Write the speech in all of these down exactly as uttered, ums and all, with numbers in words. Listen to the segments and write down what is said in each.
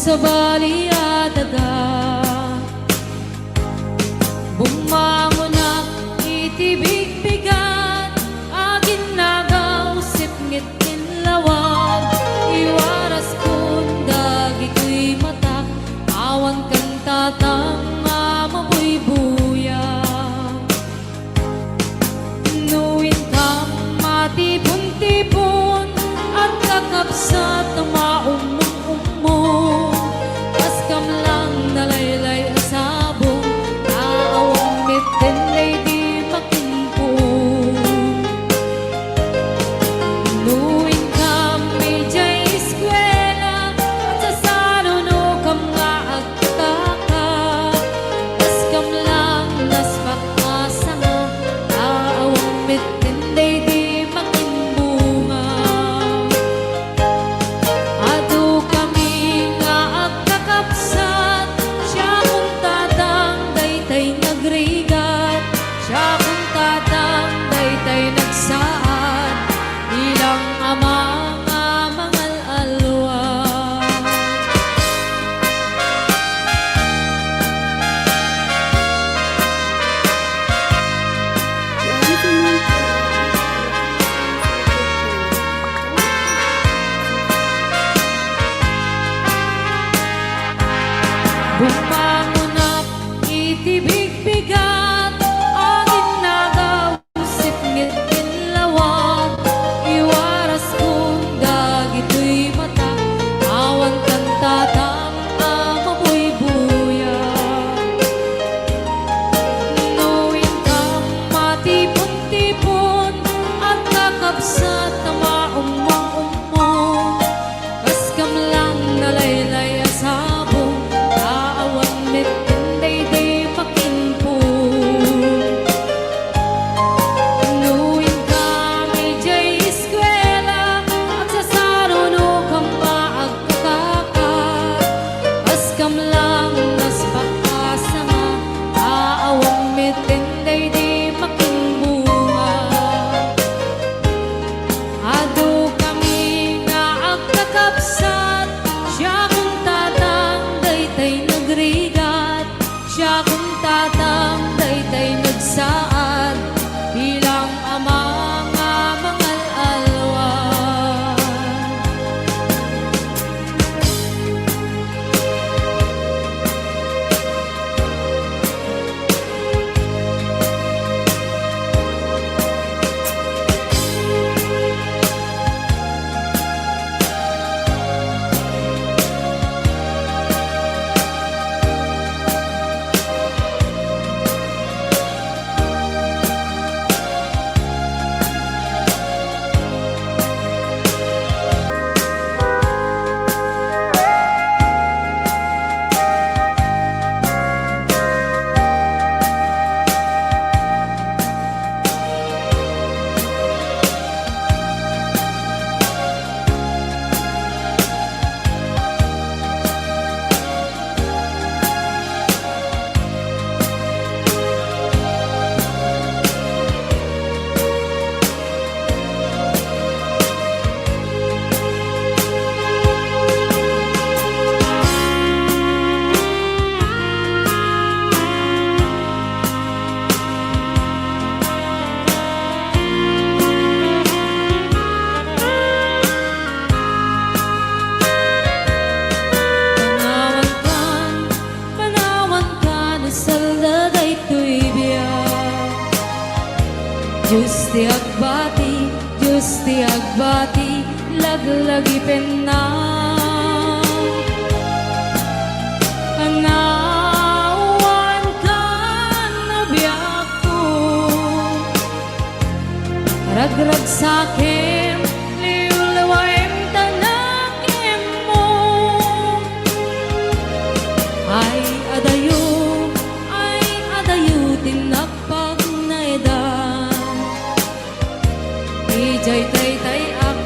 sabali a daga. Bumangonak iti bigbigat, aginnaga usip ngitngit lawag, iwaraskon dagitoy matak, awan kan tatang a mabuybuya. No inkam matipontipon, agkakabsat a maummong-ummong, kaskam lang nalaylay a sabong, a awan met ken daydi makimpon. No inkam idiay eskuela, agsasanunokam nga agkaka, kaskam lang naspak a sanga, a awan met ken daydi makimbunga. Adu kami nga agkakabsat, siakon tatang daytay nagrigat, siakon tatang daytay nagsaad, bilang ama nga mangal-alwa. Bumangonak iti bigbigat, aginnaga usip ngitngit lawag, iwaraskon dagitoy matak, awan kan tatang a mabuybuya. No inkam matipontipon, agkakabsat a maummong-ummong, kaskam lang nalaylay a sabong, a awan met ken daydi makimpon. No inkam idiay eskuela, agsasanunokam nga agkakaka, kaskam lang naspak a sanga, a awan met ken daydi makimbunga. Adu kami nga agkakabsat, siakon tatang daytay nagrigat, siakon tatang daytay nagsaad, bilang ama nga mangal-alwa. Panawankan, panawankan, isalda daytoy biag. Dios ti agbati, Dios ti agbati, laglagipenna. Panawankan no biagko. Ragragsakem, liwliwaem ta nakem mo. Ay adayo, ay adayo ti napagnaedan. Idiay taytay-ak,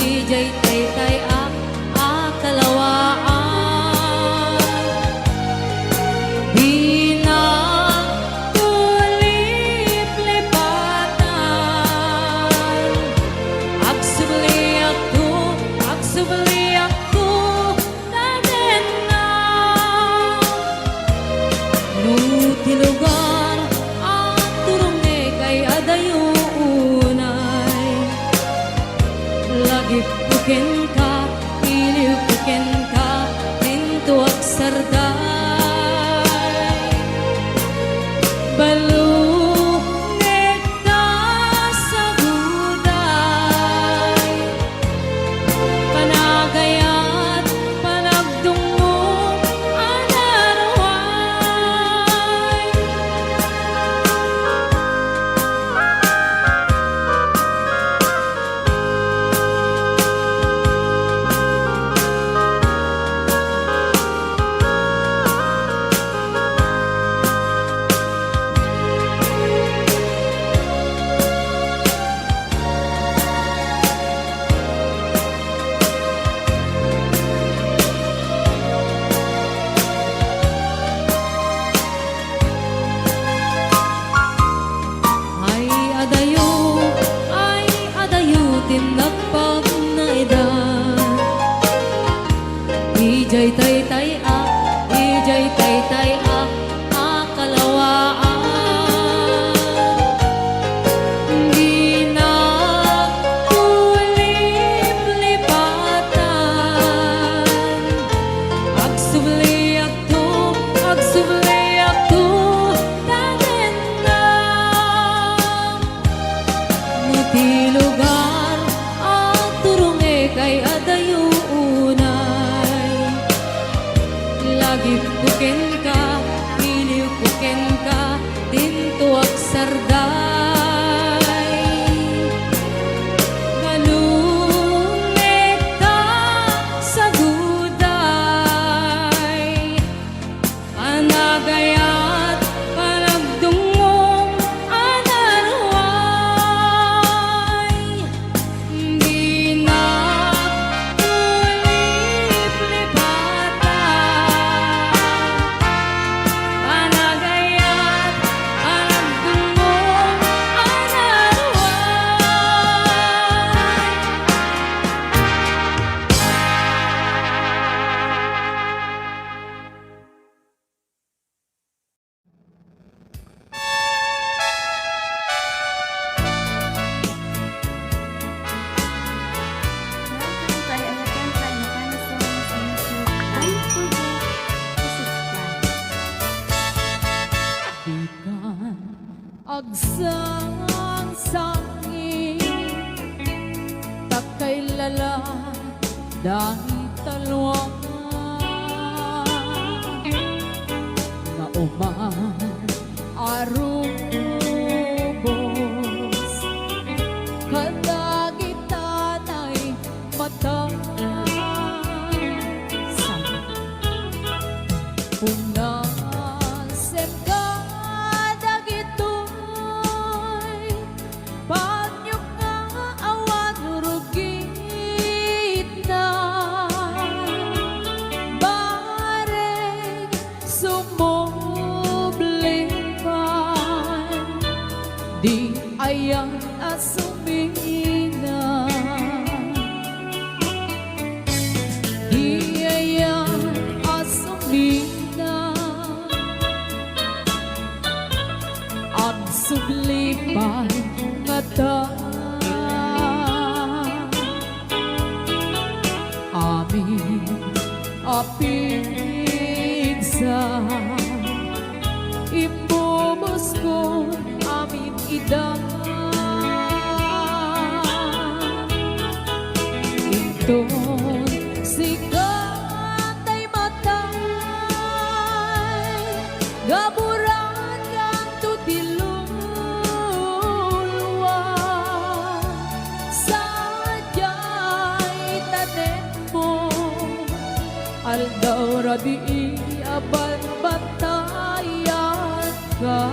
idiay taytay-ak a kalawaan. Dina tuliplipatan. Agsubliakto, agsubliakto, ta ken Dala dagita luanga nga umar a rubos kadagita naimatan. Punasen kadagitoy panyok nga awan rugitna, bareng sumubli pay di ayan a sumina. Di ayan a sumina, agsubli pay ngata. Amin a pigsa, imbubuskon amin ida. Inton sika tay matay, gaburan kanto ti lulua. Sadiay tanemmo, aldaw rabii a banbantayan ka.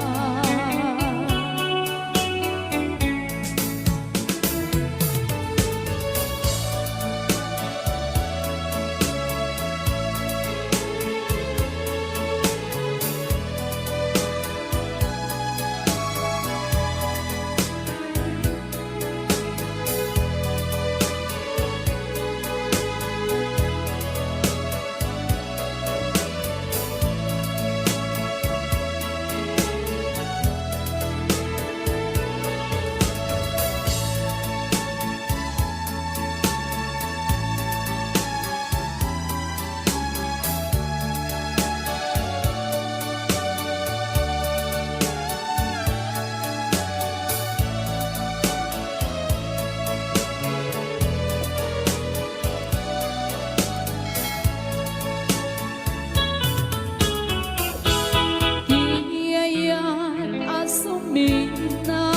Ti ayan a sumina,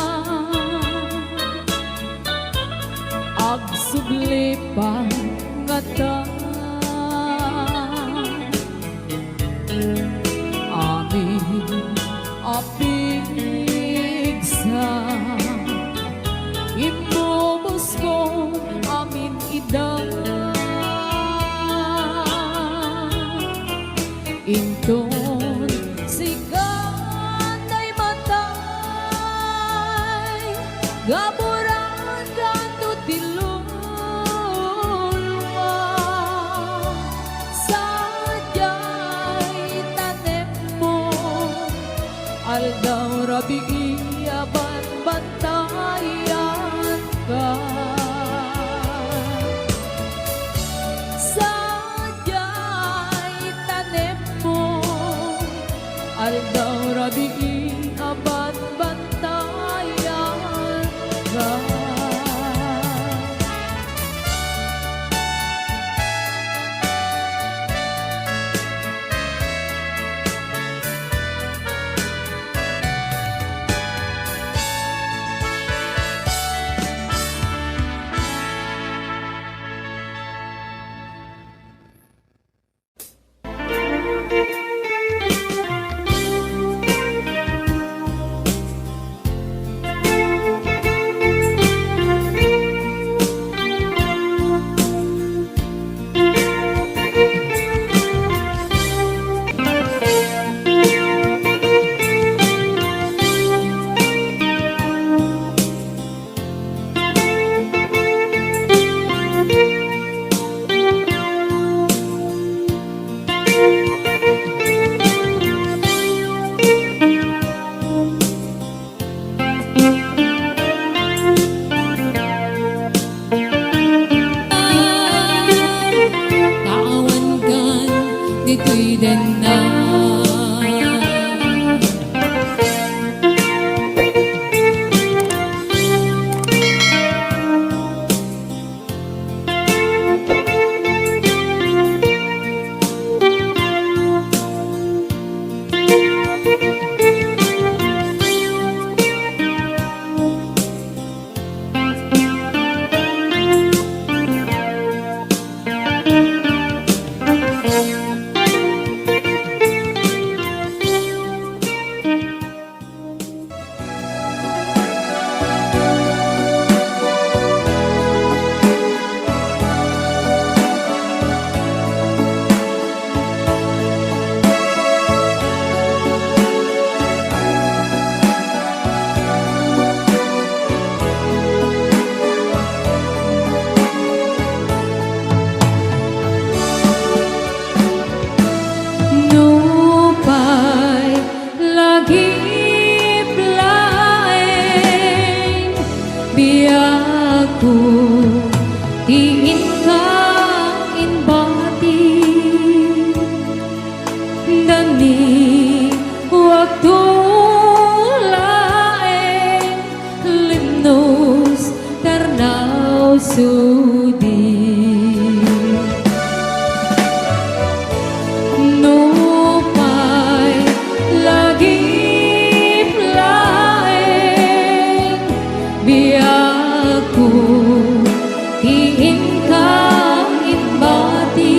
agsubli pay ngata. Amin a pigsa, imbubuskon amin ida. Inton sika tay matay, gaburan kanto ti lulua. Sadiay tanemmo, aldaw rabii a banbantayan ka. Sadiay tanemmo, Ti inka imbati, dani wakto laeng, limnos tarnaw sudi. Nupay lagip laeng biagko, ti inka imbati,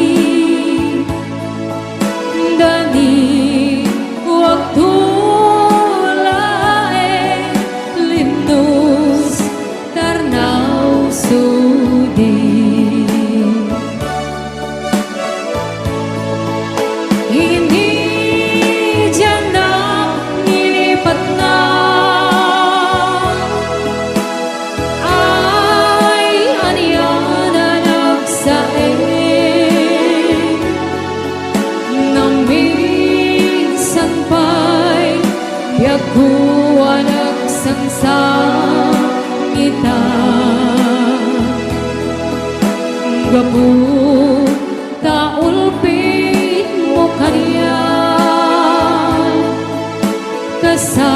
dani wakto laeng, limnos tarnaw sudi. Idi dianna nilipatna, ay, ania a nagsaen. Naminsan pay biagko a nagsangsangitan. Gapu ta ulpitmo kaniak, kasasao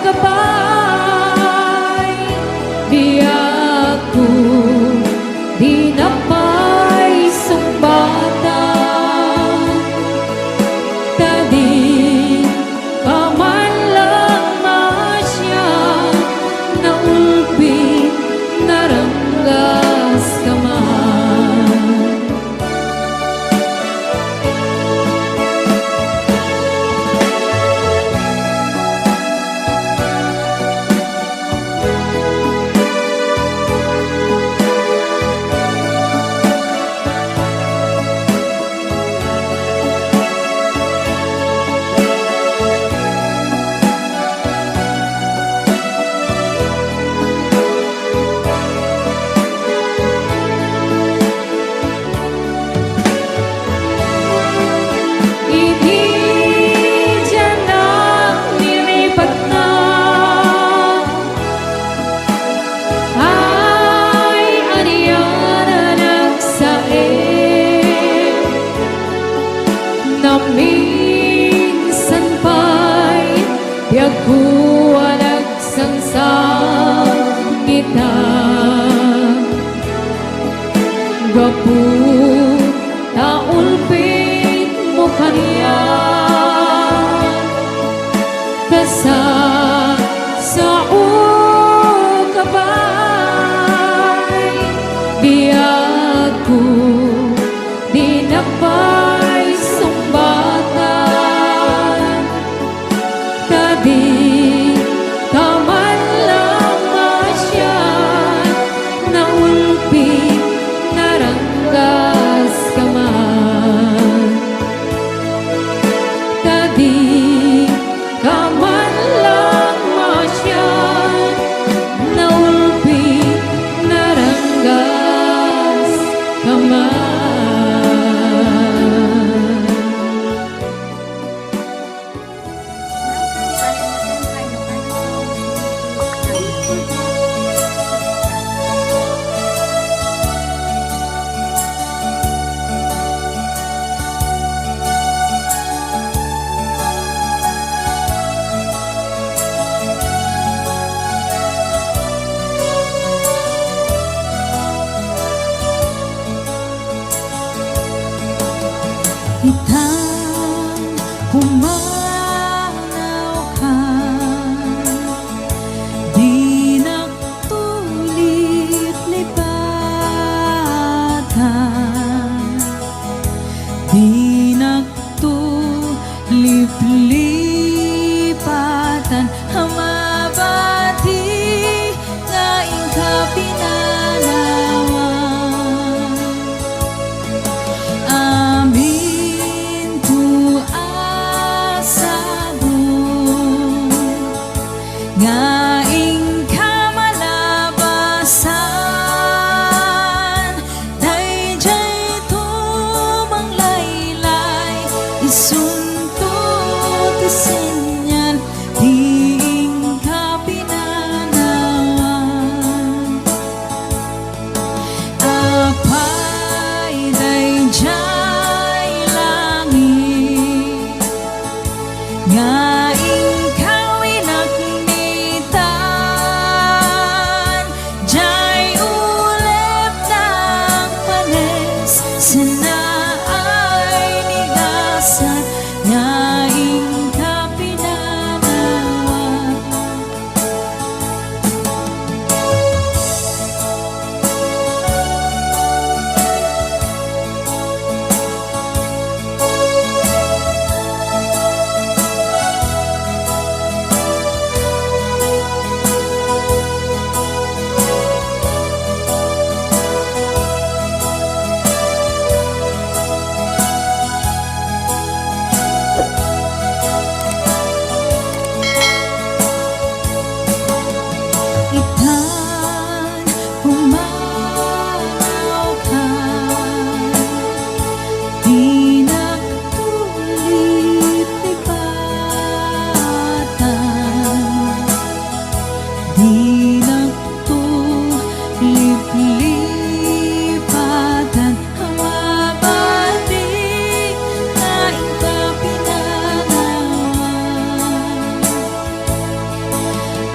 ka pay, biagko, dina pay sungbatan, ta di ka man lang masian, naulpit, naranggas ka man. Idi dianna nilipatna, ay, ania a nagsaen. Naminsan pay biagko a nagsangsangitan. Gapu ta ulpitmo kaniak, kasasao ka pay, biagko, dina pay sungbatan. Ta di ka man lang masian, naulpit, naranggas ka man. Ta di ka man lang Inakto liplipatan a mabati nga inka pinanawan.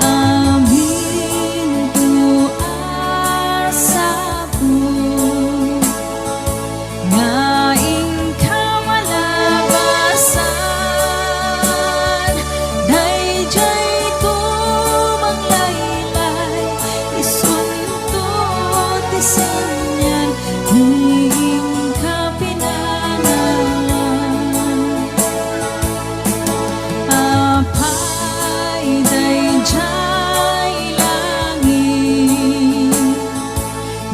Aminto a sapo nga inka malabasan, daydiay tumanglaylay, isunto ti sanian ni inka pinanawan. Apay, daydiay langit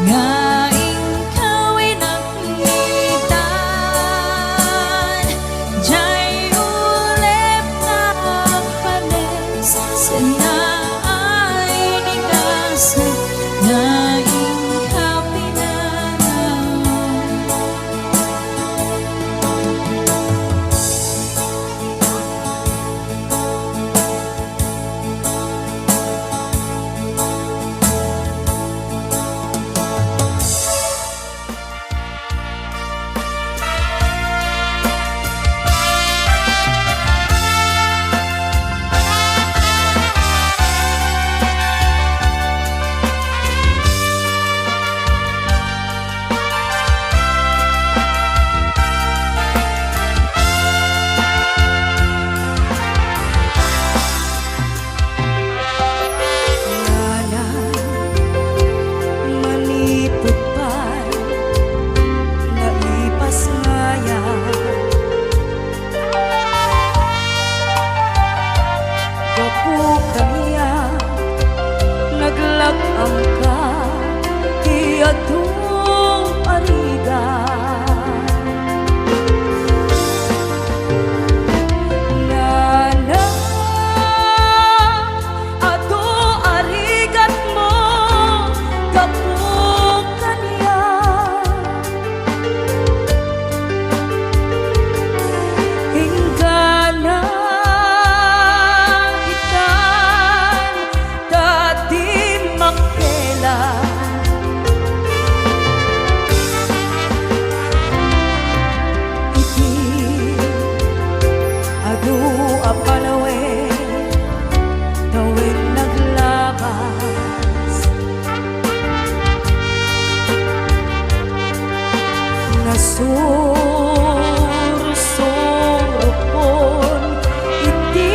nga inka winapnitan, diay ulep nga agpanes, sanaay ni gasat nga inka pinanawan. Nana, manipud pay, naipas ngaya. Gapu kaniak, naglag-angka ti adu a rigat. Nana, adu a rigatmo gapu kaniak. Inggana itan ta di makela. Iti adu a panawen, tawen naglabas. Nasursurupon iti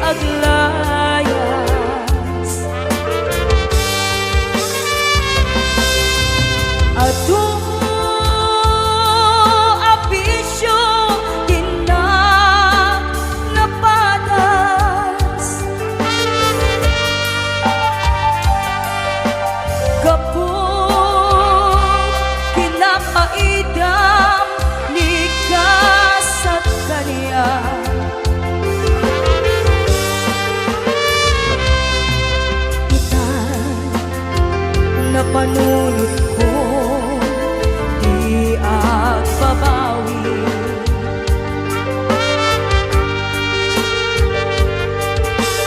aglayas. Adu a bisio ti napadas. Gapu kinapaidam ni gasat kaniak. Itan napanunotko ti agbabawi.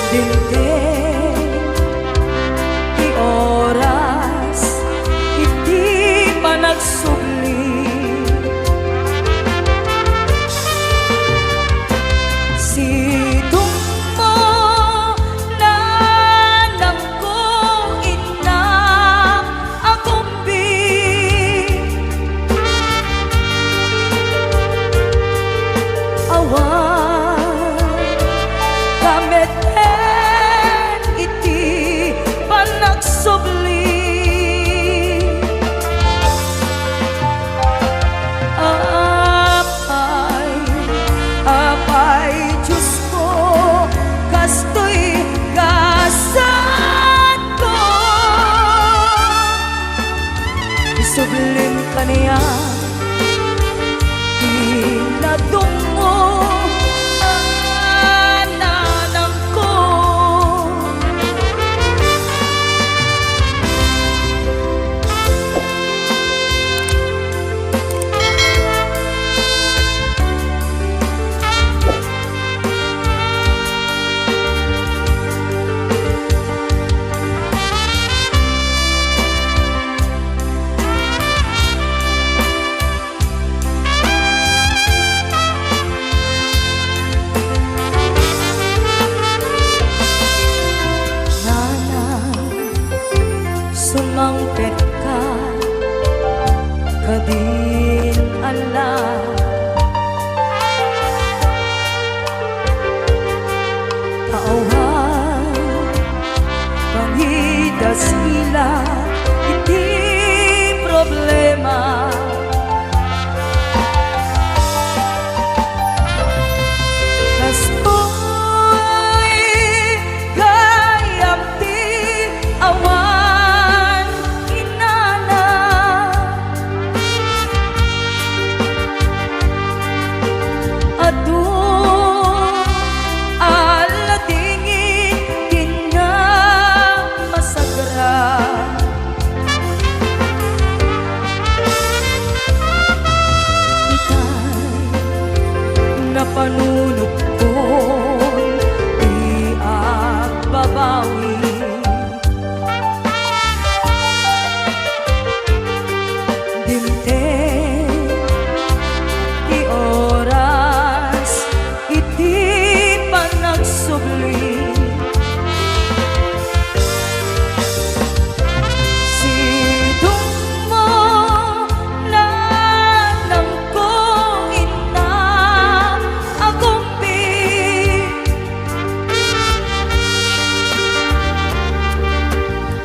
Dimteng ti oras iti panagsubli. Sidongmo, nanangko, innak, agumbi. Awan ka met iti panagsubli. Apay, apay, Diosko, kastoy gasatko. Isublim kaniak ti nadummo a nanangko. Mangpetka kadin Allah. Awan pangidasila iti problema. Kastoy gayam ti awan inana. Adu a ladingit ken nga masagra. Itay napanunotkon ti agbabawi. Dimteng ti oras iti panagsubli. Sidongmo, nanangko, inna, agumpi.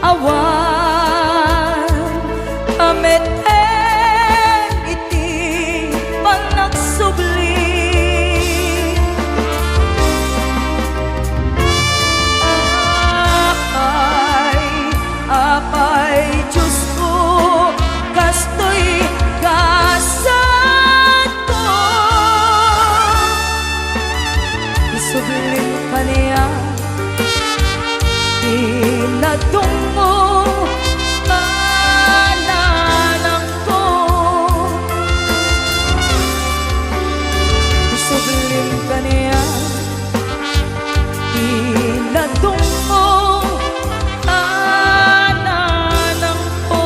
Awan a met-en iti panagsubli. Apay, apay, Diosko, kastoy kasatko. Isublim kaniak ti ladingmo, nanangko. Isublim kaniak ti ladingmo, nanangko.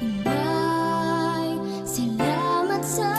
Inday, salamat sa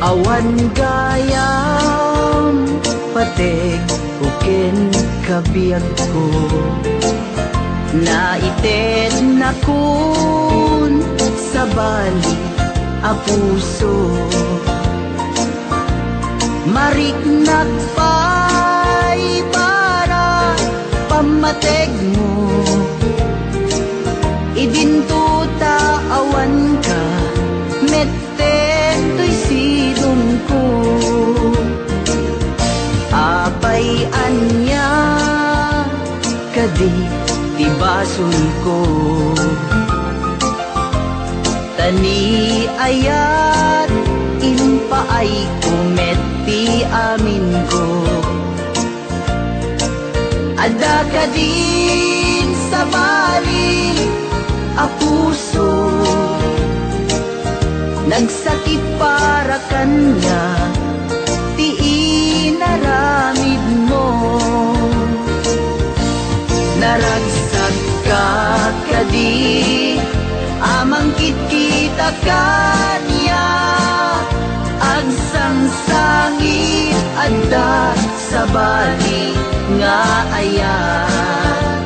Awan gayam pategko ken kabiagko, naitednakon sabali a puso. Mariknak pay para pammategmo, idinto ta awanka met Detoy sidongko. Apay ania kadi ti basolko? Ta ni ayat, impaayko met ti aminko. Adda kadin sabali a puso, nagsakit para kaniak ti inaramidmo. Naragsak ka kadi a mangkitkita kaniak, agsangsangit adda sabali nga ayat.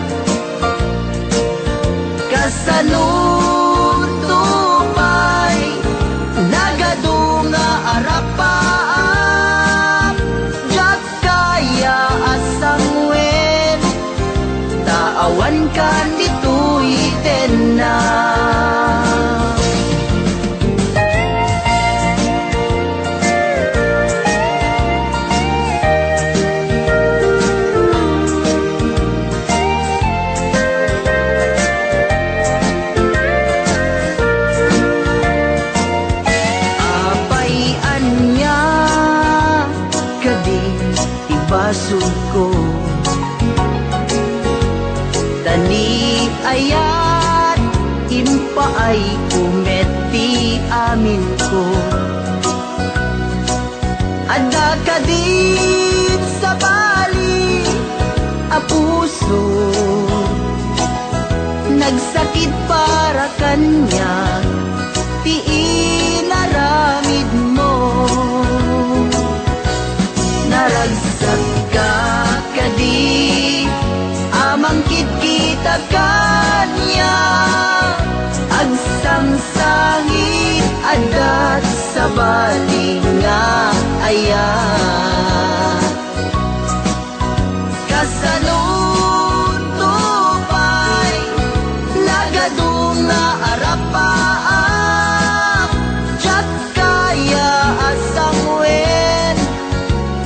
Kasanonto pay nagadu nga arapaap, diak kaya a sanguen, ta awankan ditoy tennak. Apay ania kadi ti basolko? Ta ni ayat, impaayko met ti aminko. Adda kadin sabali a puso, nagsakit para kaniak ti inaramidmo. Naragsak ka kadi a mangkitkita kaniak, agsangsangit adda sabali nga ayat. Kasanonto pay nagadu nga arapaap, diak kaya a sanguen,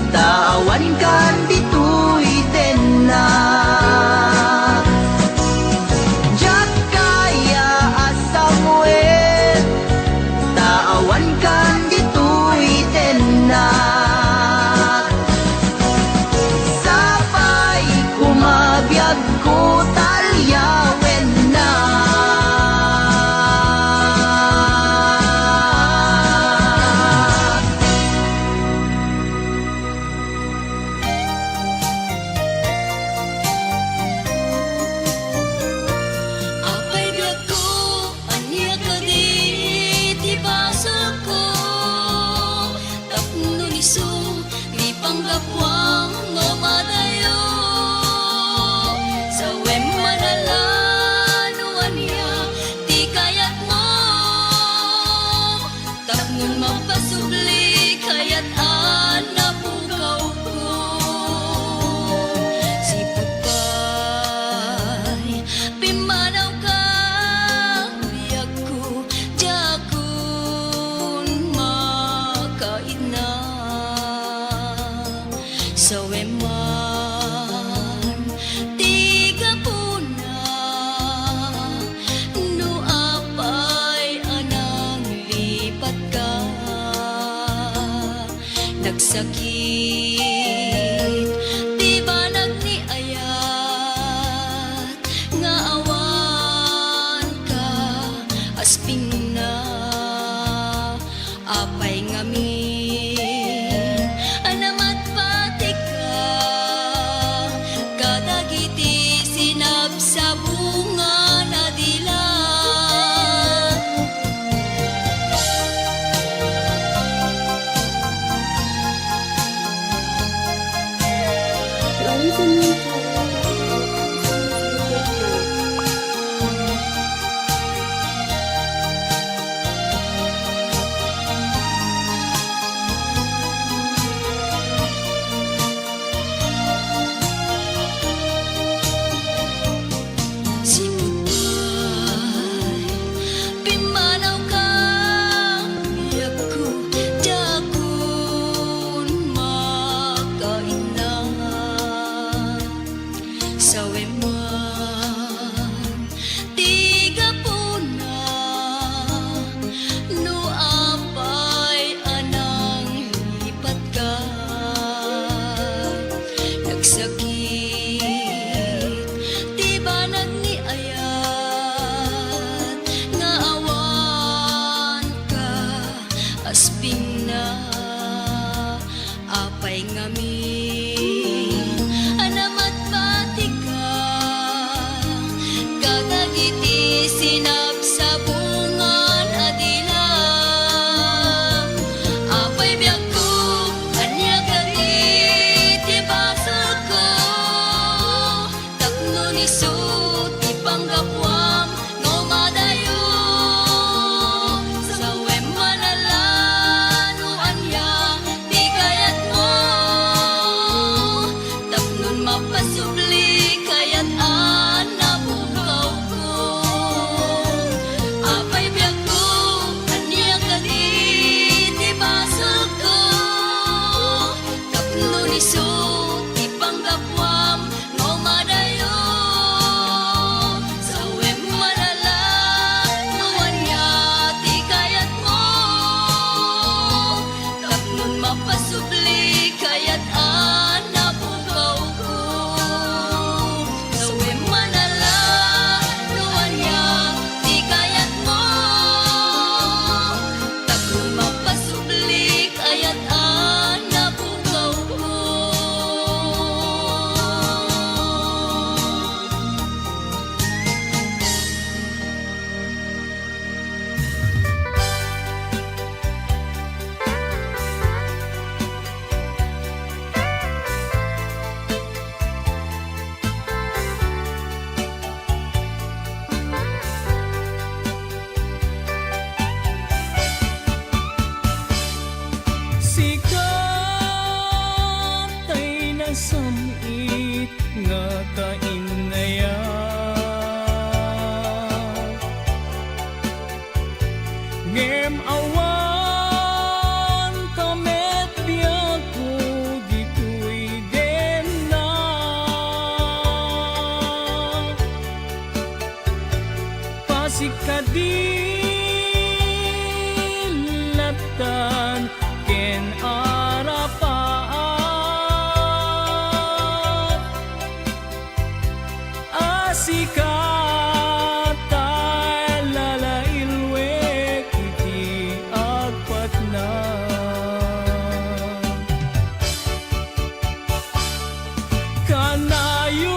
ta awankan ditoy tennak. Diak kaya a sanguen, ta awankan ditoy tennak. Sapay koma biagko ta alyawennak. Apay biagko, ania kadi ti basolko? Tapno isu ti panggapuam no madayo. Sawem man a la no ania ti kayatmo. Tapno mapasubli, kayat a napukawko. Sipud pay pimmanawka, biagko, diakon makaitna. Sawem man ti gapuna, no apay a nanglipatka. Nagsakit ti banag ni ayat nga awanka, aspingna. Apay ngamin a namatpatika kadagiti sinabsabungan a dila? Pingna, apay ngamin a namatmatika, kadagiti sinabsabungan a dila. Apay biagko, ania kadi ti basolko? Tapno isu ti panggapuam nga umadayo, sawem man a la no ania ti kayatmo, tapno mapasubli kayat a nabukawko. Apay biagko, ania kadi ti basolko? Tapno isu ti panggapuam nga umadayo, sawem man a la no ania ti kayatmo, tapno mapasubli kayat a nabukawko. Sawem man a la no ania ti kayatmo, tapno mapasubli kayat a nabukawko. Sika tay nasam-it nga kainnayat. Ngem awan ka met biagko ditoy denna. Pasikadi lattan ken arapaat. A sika tay lalailwek iti agpatna.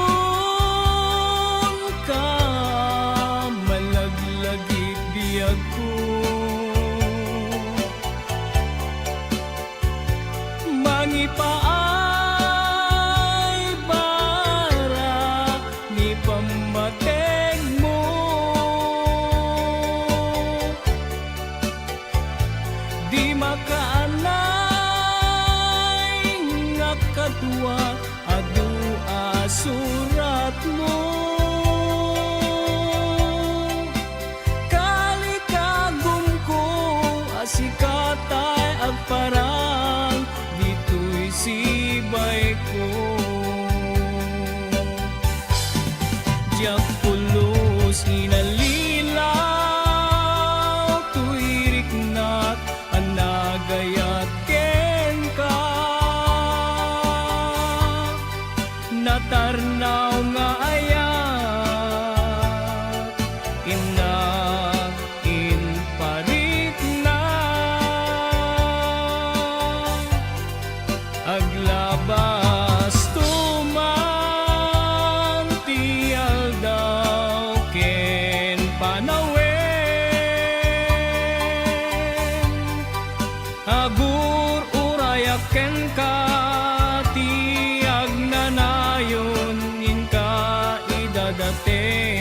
Kanayon ka malaglagip biagko. Mangipaay bara ni pammategmo. Di makaanay nga kadua adu a suratmo. Kalikagumko a sika tay agparang ditoy sibayko. Diak pulos inalilaw toy riknak a nagayat kenka. Natarnaw nga ayat, innak, impariknak. Aglabasto man ti aldaw ken panawen. Agur-urayak kenka ti agnanayon, inka idadateng.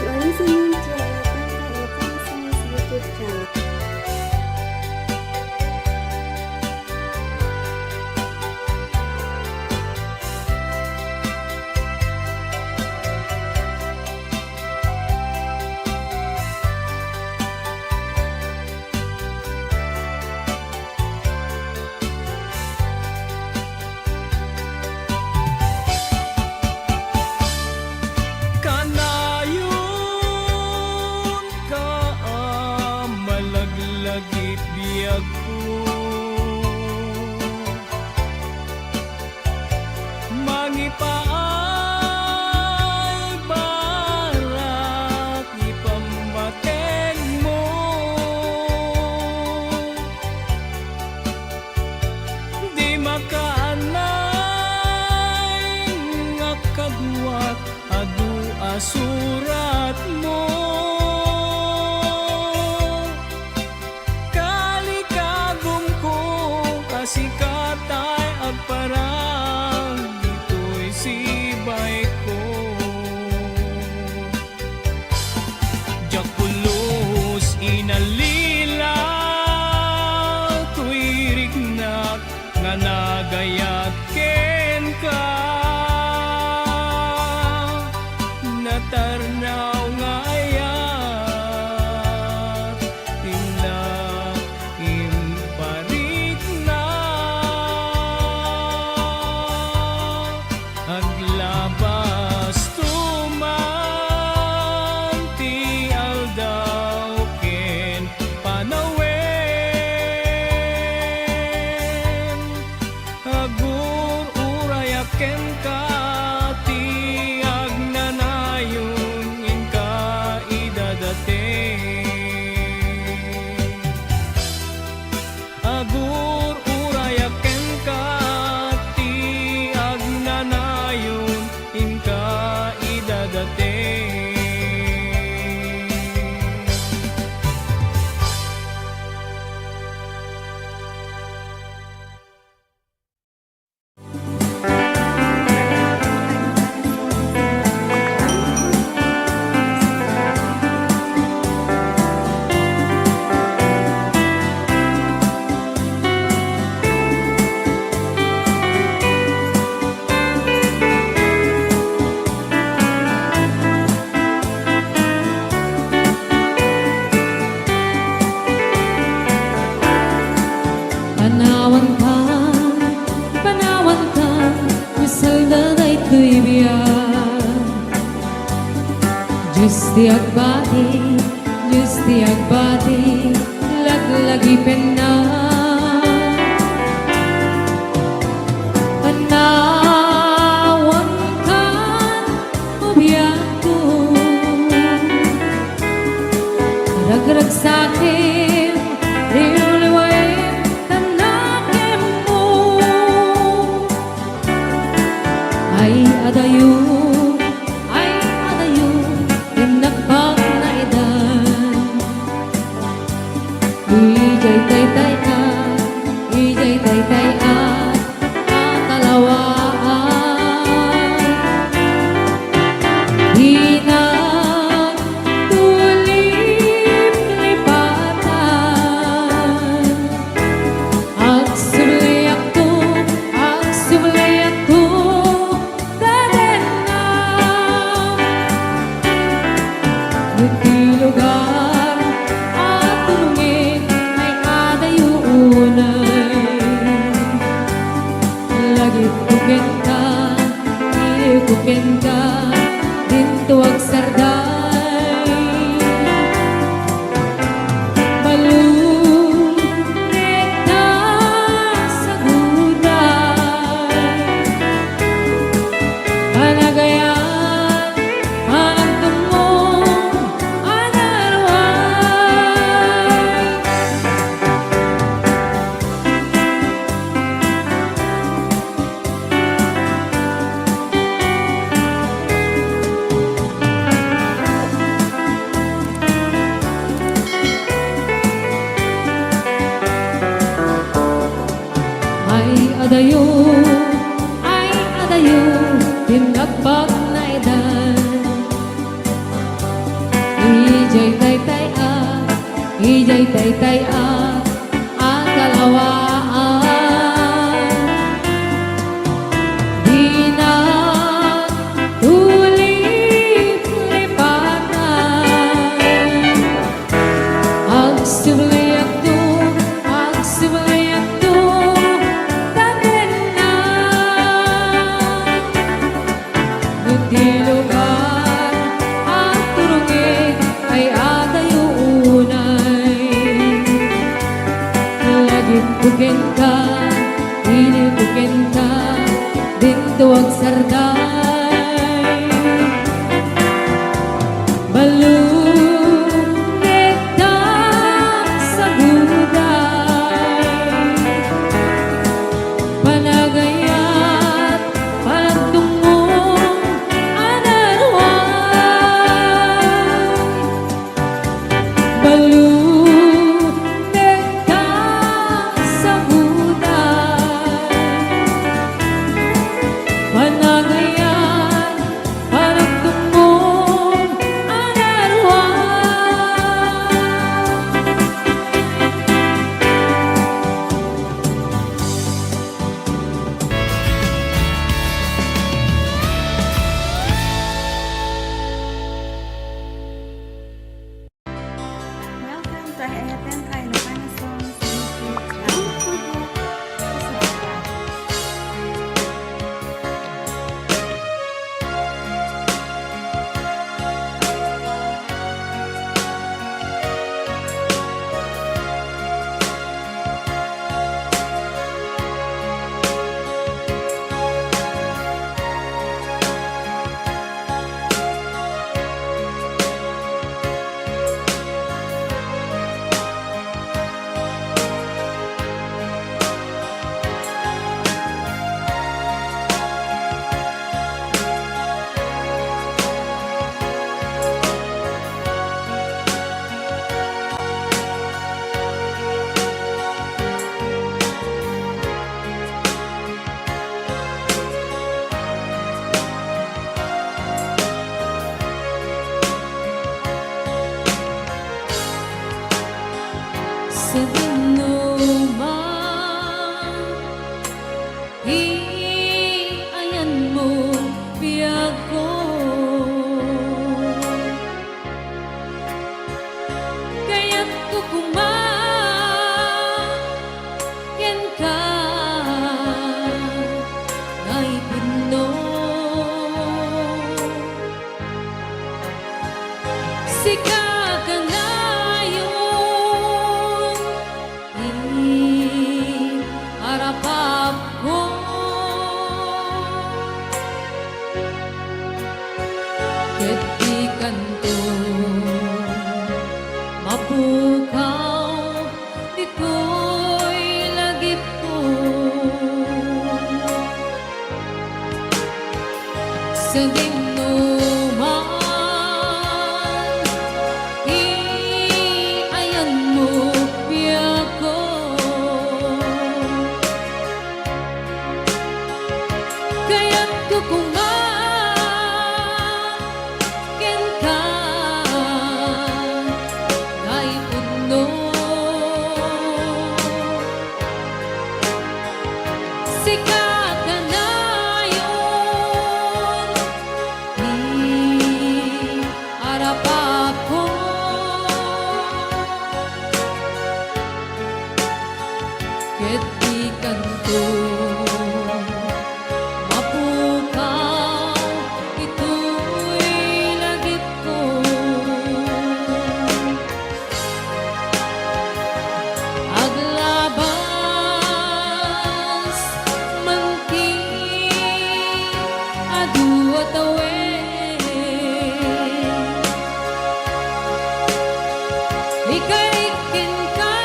You're listening to Ayatangka Ilocano Songs YouTube channel. Suratmo, kalikagumko a sika tay agparang ditoy sibaykon. Diak pulos inalila toy riknak nga nagayat kenka. Natarnaw nga ayat, inla imparikna. Aglabasto man ti aldaw ken panawen. Agur-urayak kenka ti agnanayon, inka idadateng. Agur-urayak kenka ti agnanayon, inka idadateng. Panawankan, panawankan, misalda daytoy biag. Dios ti agbati, Dios ti agbati, laglagipenna. Panawankan, biagko. Ragragsaken, liwliwaen, tanakemmo. Ay adayo, ay adayo, innak pagnaedan. Idiay taytay-at, idiay taytay-at a kalawaan. Dinak tuliplipatan. Agsubliakto, agsubliakto, Dadenna. Iti lugar a turongek ay adayo unay. Lagipko kenka, iliwko kenka, dinto agsarday. Balumekta saguday. Panagayat, panagtumong, adaruay. Ay adayo, ay adayo, ti nagpagnaedan. Idiay taytay-at, idiay taytay-at a kalawaan. Dinak tuliplipatan. Agsubliakto, agsubliakto, dadenna. Iti lugar a turongek ay adayo unay. Lagipko kenka, iliwko kenka, dinto agsarday. Balumekta saguday. Panagayat, panagtumong, adaruay. biagko. Kayatko koma kenka nga ipudno. Sika kanayon ti arapapko. Ket dikanto mapukaw ditoy lagipko. Sadino man ti ayanmo, biagko. Kayatko koma kenka nga ipudno. Sika kanayon ti arapapko. Ket dikanto mapukaw itoy lagipko. Aglabas man ti adu a tawen. Ikay kenka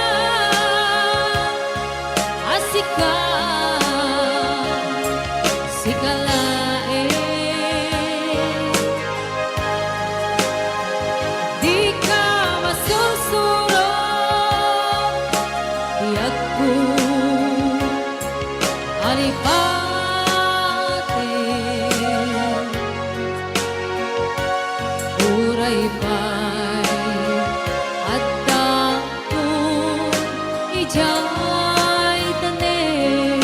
a sika, sika laeng. Dika masursuro, biagko, alipaten. Uray pay addaakon idiay tanem.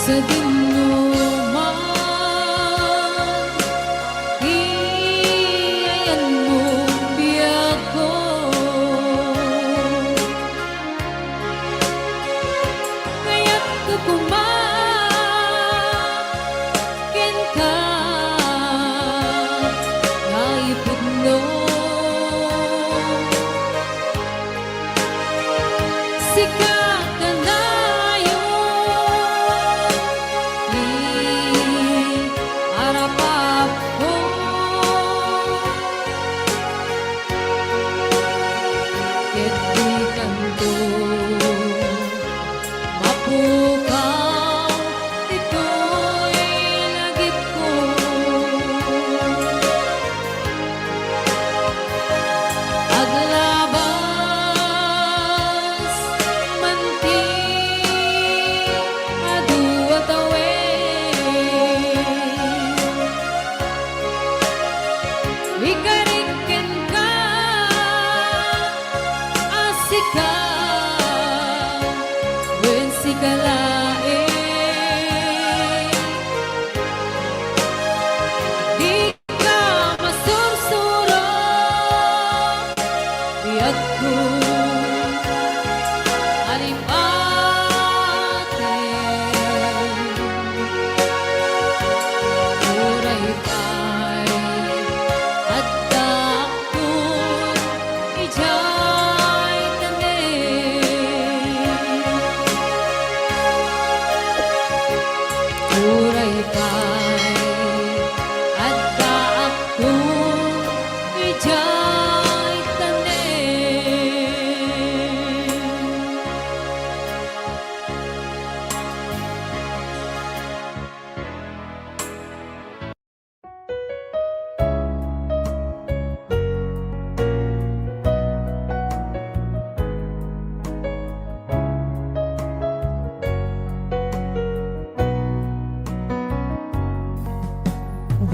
Sadino man ti ayanmo, biagko. Kayatko koma kenka nga ipudno. Sika kanayon ti arapapko. Ket dikanto mapukaw ditoy lagipko. Aglabas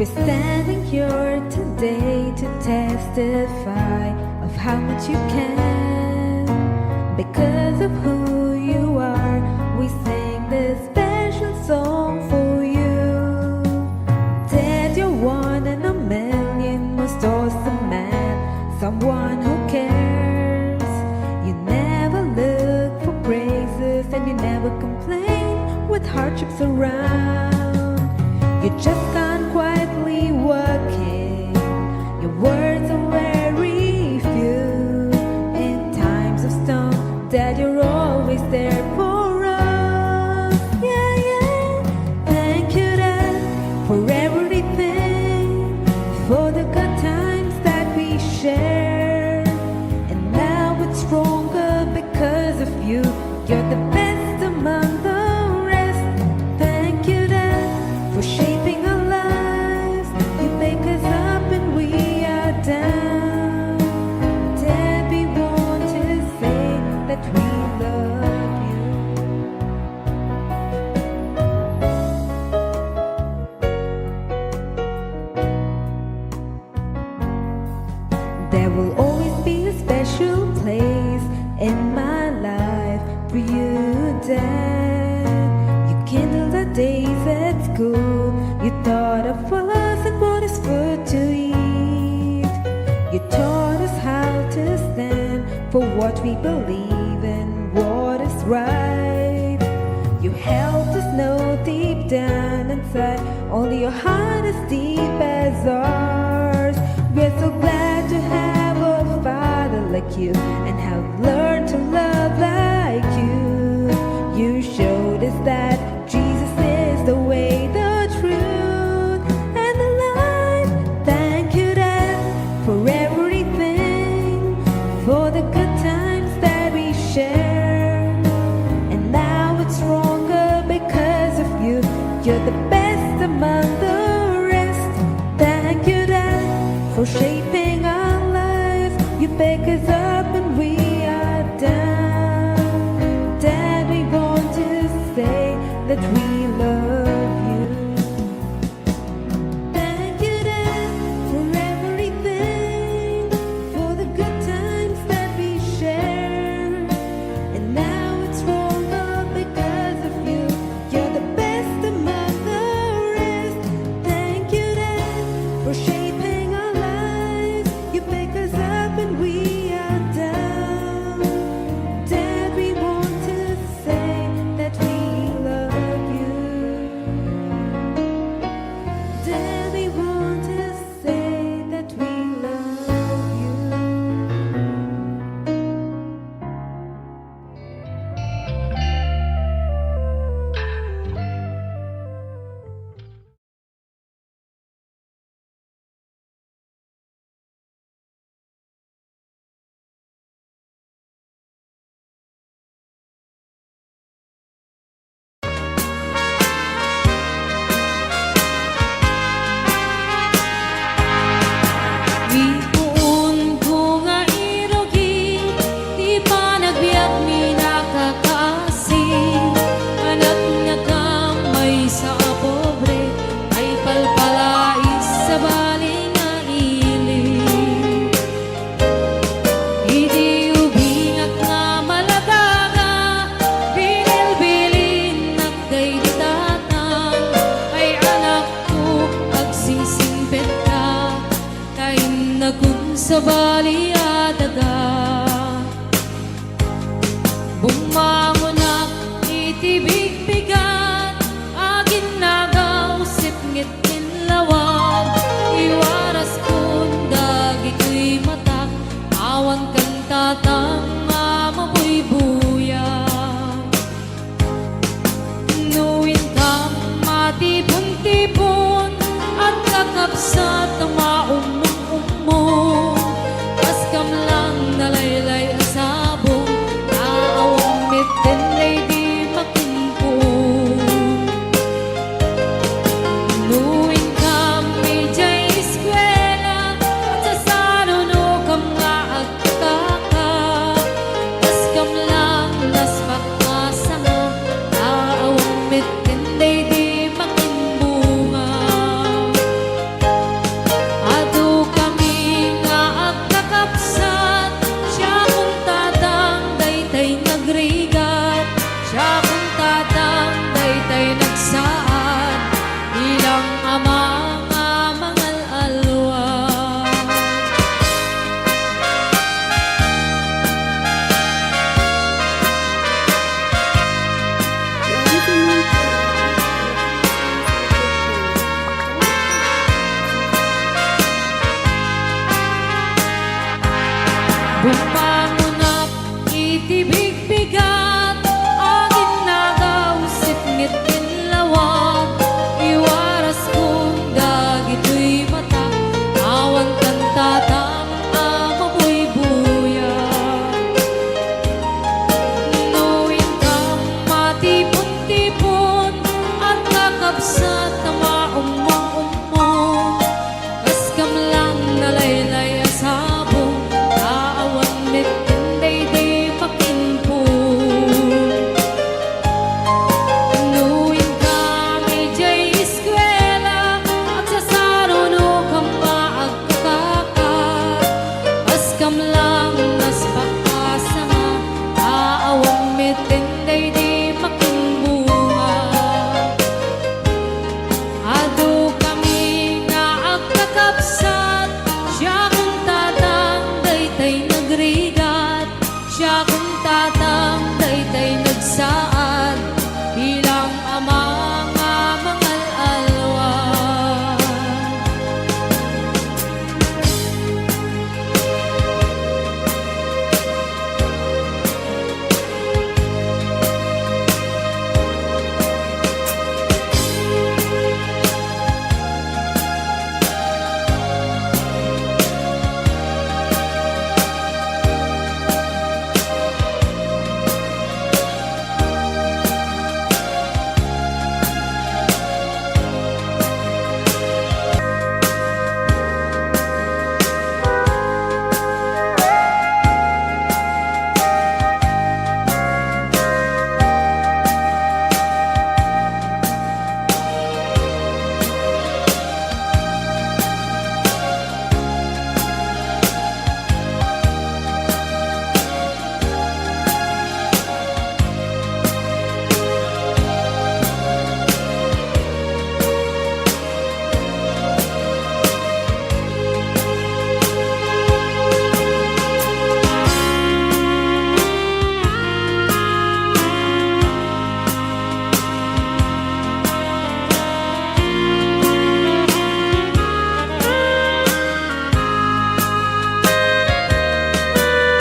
We're standing here today to testify of how much you can. Because of who you are, we sing this special song for you. That you're one in a million, most awesome man, someone who cares. You never look for praises and you never complain with hardships around. You just can't quietly walk in. Your words are very few in times of storm, that you're always there for us. Yeah, yeah. Thank you, Dad, for everything, for the good times that we share. And now it's stronger because of you. You're the best among the rest. Thank you, Dad, for shaping our lives. You pick us up when we are down. Dad, we want to say that we love you. There will always be a special place in my life for you, Dad. You kindled the days at school. You taught of us and what is food to eat. You taught us how to stand for what we believe in, what is right. You helped us know deep down inside, only your heart is deep as ours. We're so glad to have a father like you and have learned to love like you. You showed us that Jesus is the way, the truth, and the life. Thank you, Dad, for everything, for the good times that we share. And now it's stronger because of you. You're the best among the rest. Thank you, Dad, for shaping our lives. You pick us up when we are down. Dad, we want to say that we love you. Thank you, Dad, for everything, for the good times that we share. And now it's stronger because of you. You're the best among the rest. Thank you, Dad, for shaping our lives. You pick us up when we are down. Dad, we want to say that we love you. Dad, we want to say that we love you. Iti puonko nga irugi, ti panagbiagmi nakakaasi. Anak nga maysa a pobre, ay palpalais sabali nga ili. Iti ubingak nga malagaga, binilbilinnak daydi tatang, ay anakko, agsisingpetka, ta innakon sabali a daga. Bummangonak iti bigbigat, aginnagaw sipnget ken lawan, iwaraskon dagitoy matak, awan kan tatang a mabuybuya. No inkam matipon-tipon, agkakabsat a maumong-umong, kaskam lang nalaylay a sabong, ta awan met Bumangonak iti bigbigat, agin nagausip met ken lawag, iwaraskon dagitoy matak, awan kan tatang a mabuybuya. No inkam matipon-tipon, agkakabsat a maummong-ummong, kas kamlang nalaylay a sabong, ta awan met ken daydi makimpon. No inkam idiay eskuela, agsasarunokam nga agkakakat, kas kamlang nasbak a sanga, ta awan met ken daydi makimbunga. Adu kami nga agkakabsat, siak ken tatang daytay nagrigat, siak ken tatang daytay nagsaad, bilang ama nga mangal-alwa.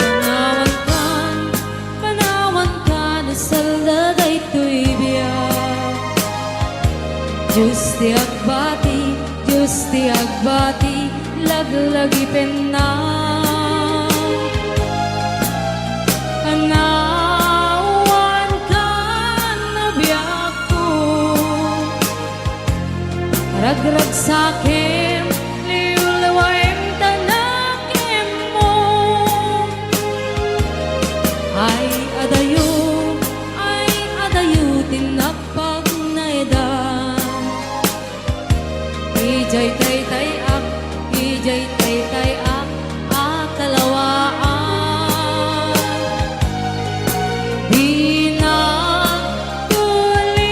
Panawankan, panawankan, salda daytoy biag. Dios ti agbati, Dios ti agbati, laglagipenna. Panawankan a biagko, ragragsakem, liwliwaem ta nakenmo. Ay adayo, ay adayo ti napagnaedan. Idiay taytay-ak, idiay taytay-ak a kalawaan. Dinak tuliplipatan.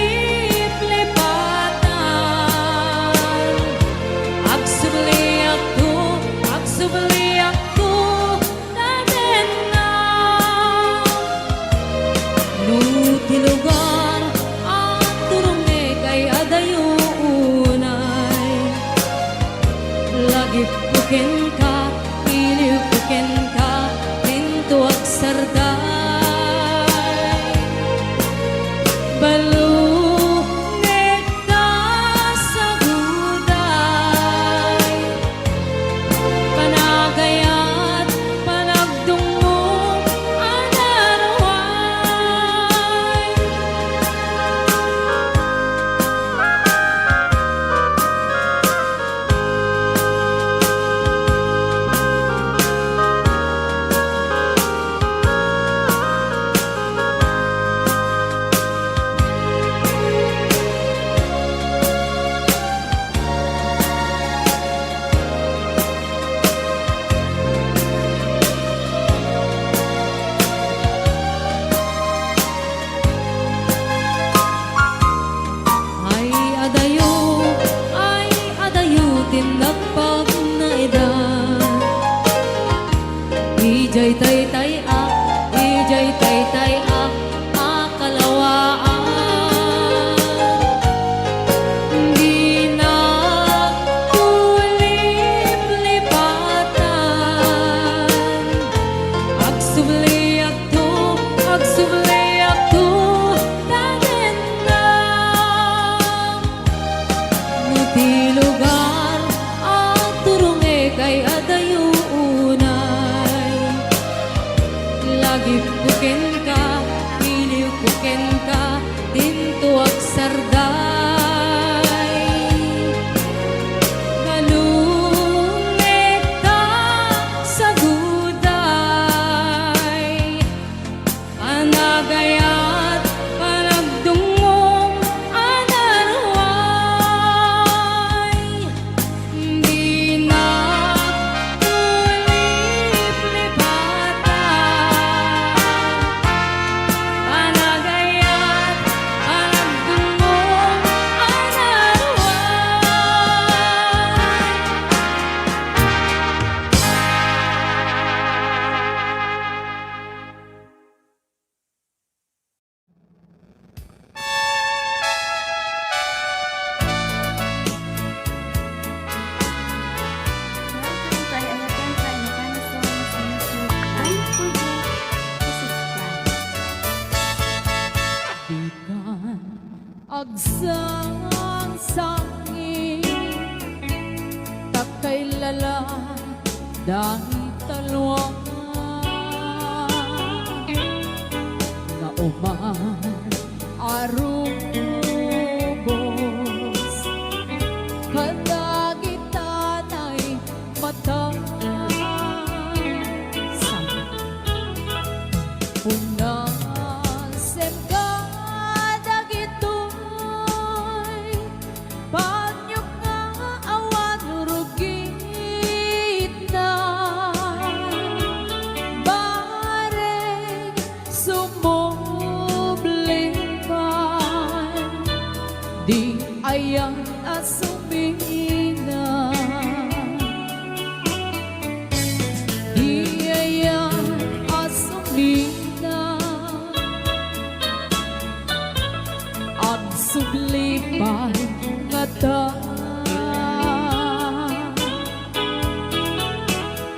Agsubliakto, agsubliakto, Tatenna. No ti lugar a turongek ay adayo unay, lagipko kenka, iliwko kenka, dinto agsarday. Baluknek ta saguday. Panagayat, panagdungngom a naruay. Ay adayo, ay adayo ti napagnaedan. Idiay taytay-ak, idiay taytay-ak a kalawaan. Dinak tuliplipatan. Iliwko kenka, iliwko kenka, dinto agsarday. Nalungekta saguday. Panagayat, panagdungngong a naruay. Dinak tuliplipata. Panagayat, panagdungngong a naruay. Welcome to Ilocano Songs Music. Don't forget to subscribe. Dikan agsangsangi, ta kailala dayta lua nga uman a rubos kadagita nay mata. Punasen kadagitoy panyok nga awan rugitna. Bareng sumubli pay di ayan a sumina. Di ayan a sumina. Agsubli pay ngata.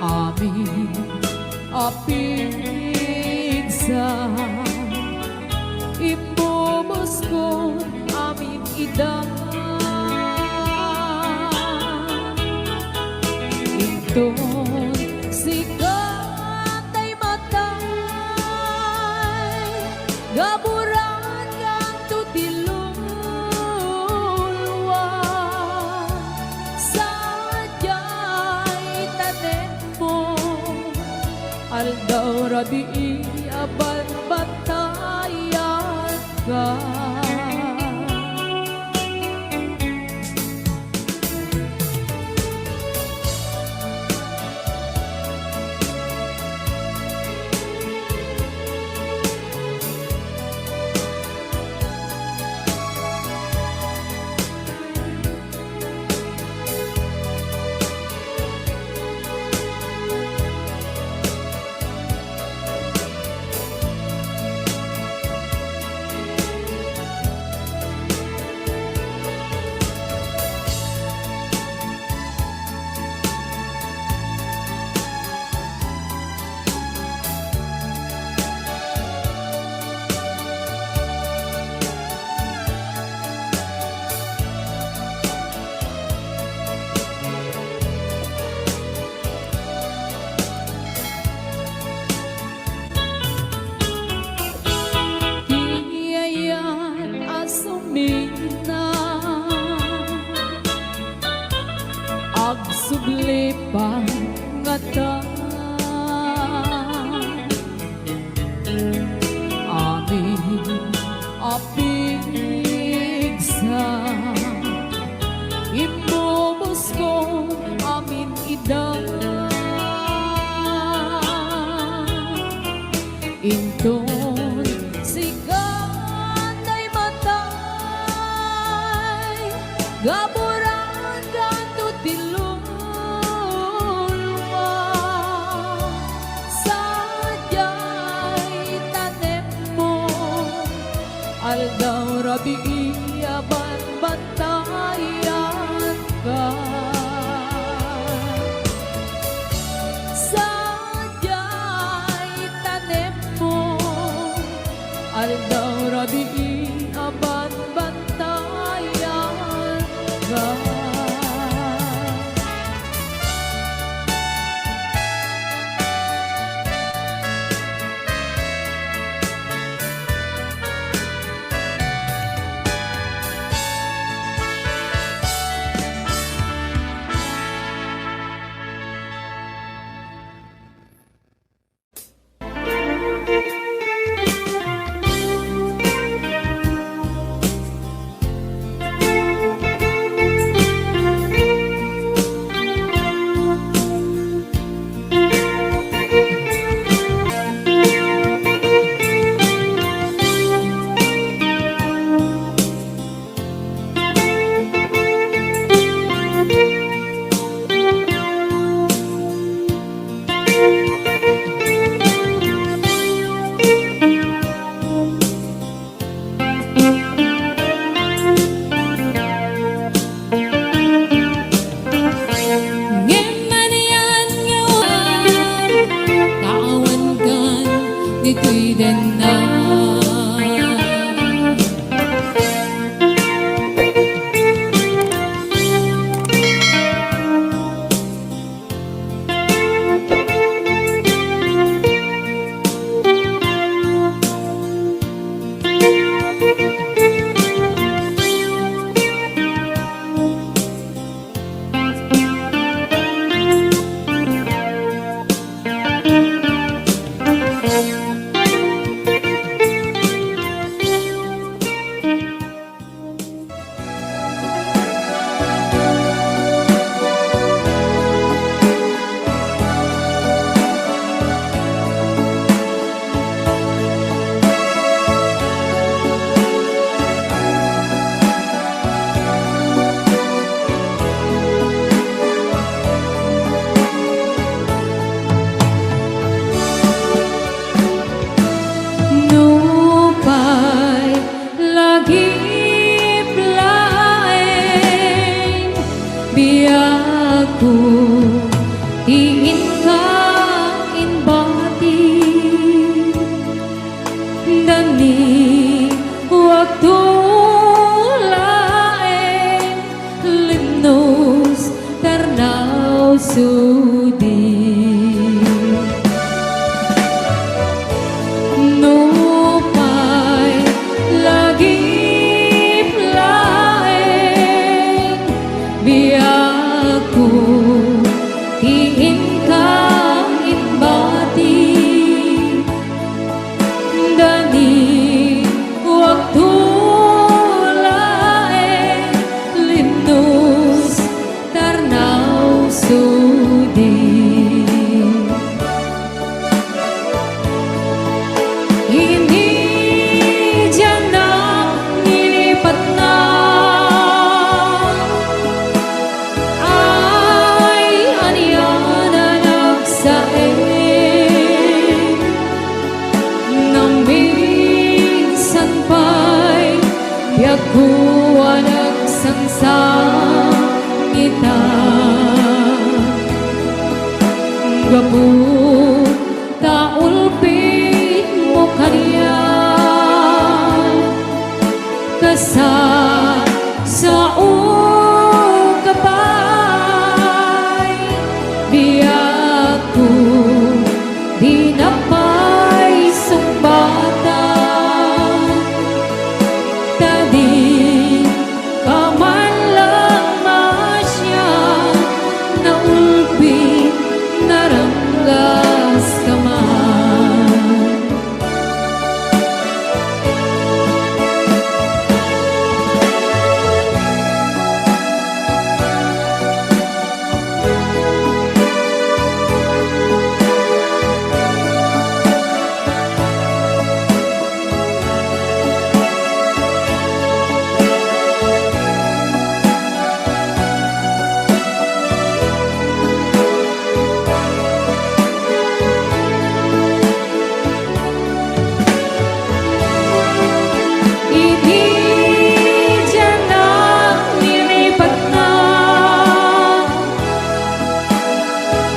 Amin a pigsa, imbubuskon amin ida. Inton sika tay matay, gaburan kanto ti luluwa. Sadiay tanemmo, aldaw rabii a banbantayan ka. Ti ayan a sumina, agsubli pay ngata. Amin a pigsa, imbubuskon amin ida. Inton sika tay matay, gaburan kanto ti luluwa. Sadiay tanemmo, aldaw rabii a banbantayan ka. Sadiay tanemmo, ditoy denna. Nupay lagip laeng biagko ti inka imbati. Daniwakto laeng, linnos, tarnaw, sudi. Nupay lagip laeng biagko ti inka imbati. Daniwakto laeng, linnos, tarnaw, sudi. Idi dianna nilipatna, ay, ania a nagsaen? Naminsan pay biagko a nagsangsangitan. Gapu ta ulpitmo kaniak, kasasao ka pay, biagko, dina pay sungbatan, ta dika man lang masian, naulpi, naranggas ka man. Idi dianna nilipatna,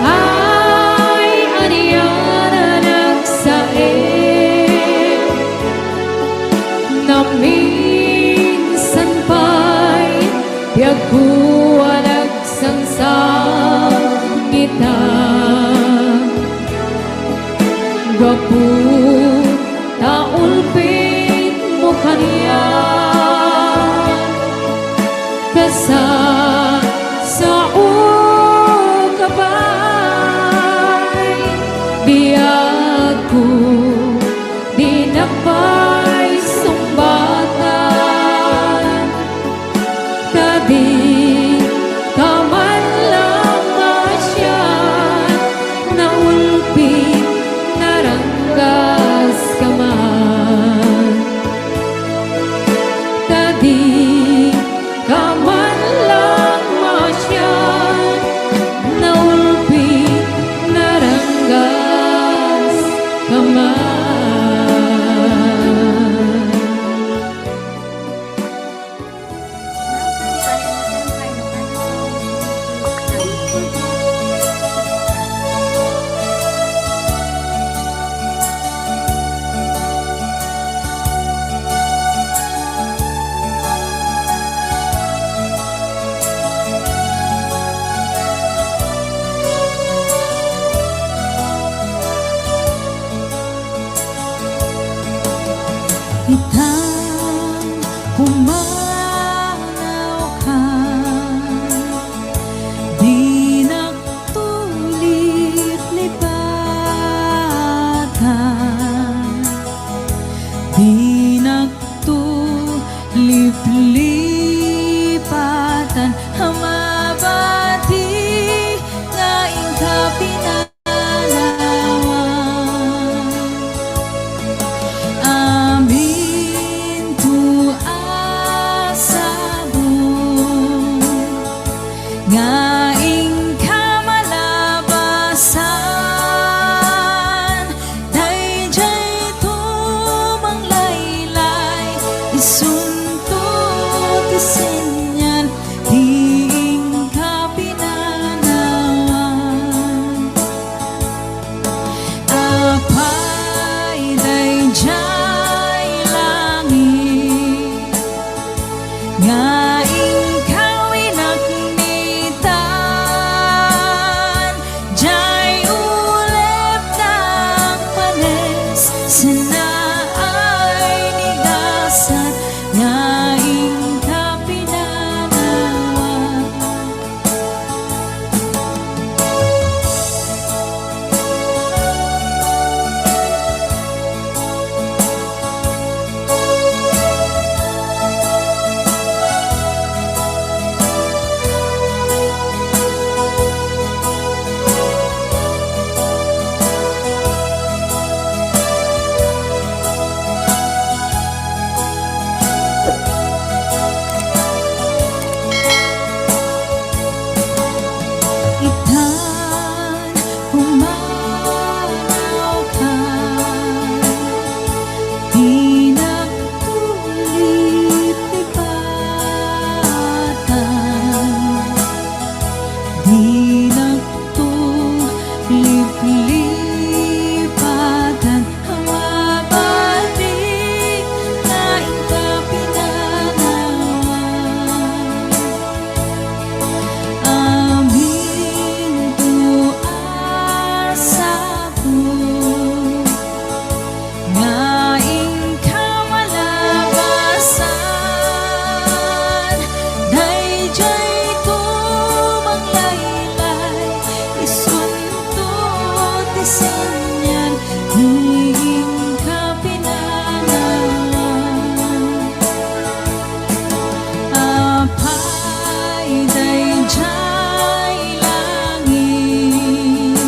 ay, ania a nagsaen? Naminsan pay biagko a nagsangsangitan. Gapu ta ulpitmo kaniak, kasasao ka pay, biagko, dina pay sungbatan. Ta dika man lang masian, naulpi, naranggas ka man. Ta dika man lang masian, naulpi, naranggas ka man. Itan, pumanawka, dinakto liplipatan, dinakto liplipatan, a mabati nga inka pinanawan. Aminto a sabong nga inka malabasan, daydiay tumanglaylay, isunto ti senial ti inka pinanawan. Apay daydiay langit nga inka winaknitan, diay ulep nagpanes, sinaay ni gasat nga inka pinanawan. Itan, pumanawka, dinakto liplipatan, dinakto liplipatan, a mabati nga inka pinanawan. Aminto a sabong nga inka malabasan, daydiay tumanglaylay, isunto ti senial ti inka pinanawan. Apay daydiay langit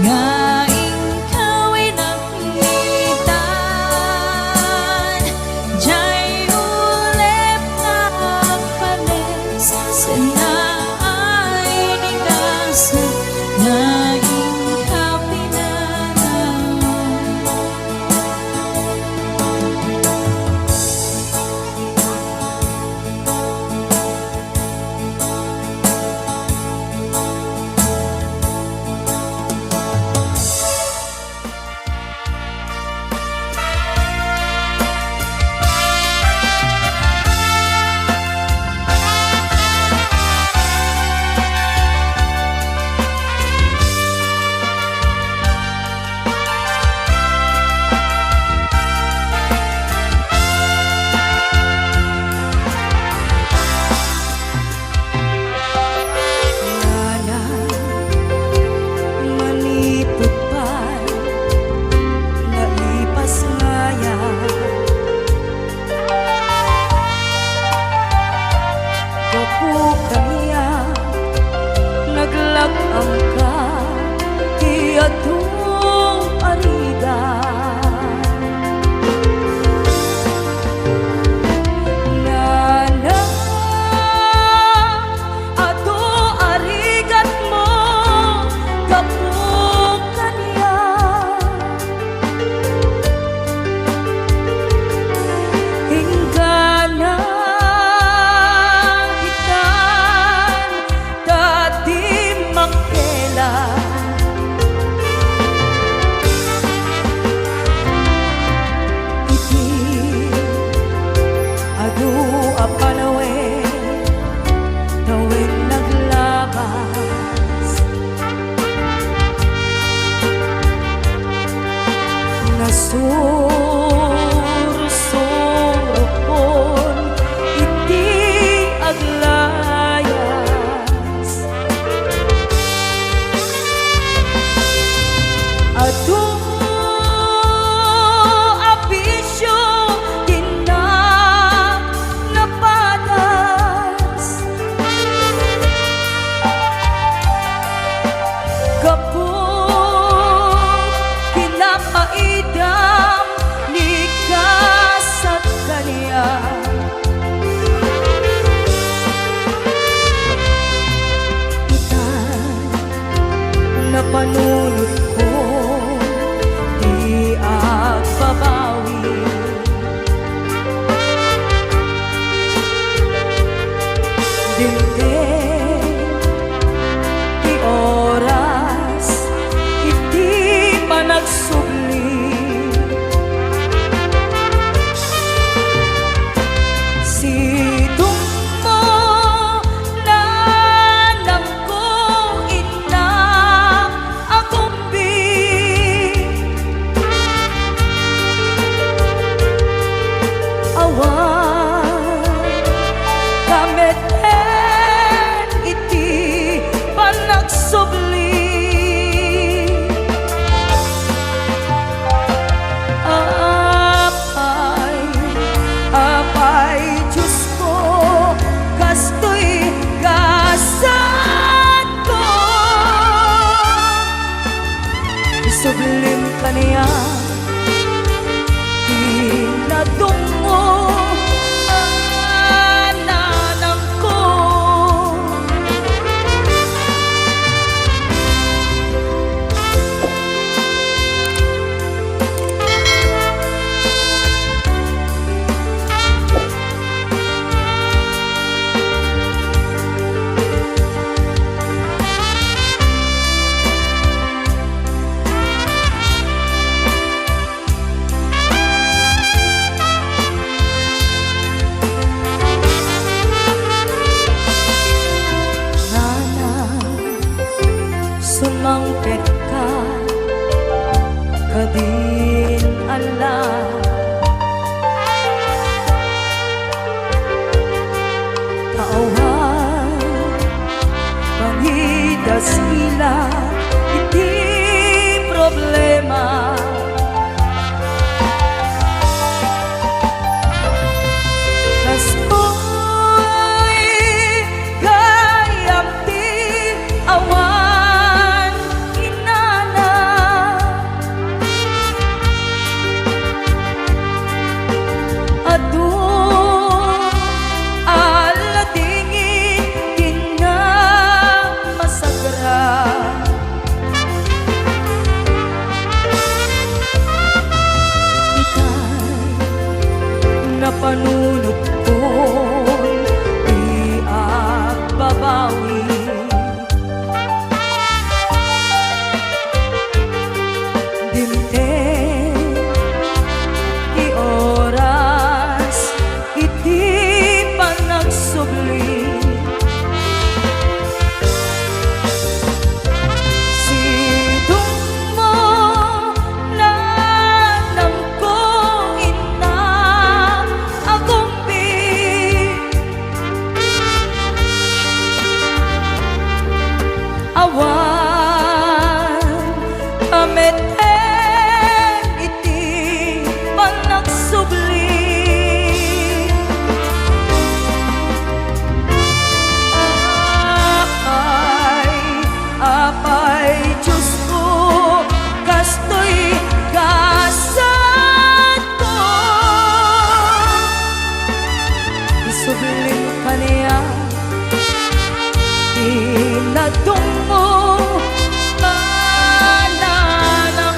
nga inka winaknitan, diay ulep nga agpanes, sinaay ni gasat nga inka pinanawan. Ngana, manipud pay nga ipasngayam gapu kaniak, naglag-angka ti adu a rigat. Ngana, adu a rigatmo gapu kaniak. Inggana itan ta di makela. Iti adu a panawen tawen naglabas. Nasur Lim kaniak ti nadungngong a nanangko. Nana, sumangpetka kadin ala. Awan pangidasila iti problema. Kastoy gayam ti awan inana. Adu a ladingit ti namasagra. Itay napanunotkon ti agbabawi. Dimteng ti oras iti panagsubli. Sidongmo nanangko, inna, agumbi. Awan a met-en iti panagsubli. Apay, apay, Diosko, kastoy gasat ko. Isublim kaniak ti nadungngong a nanangko.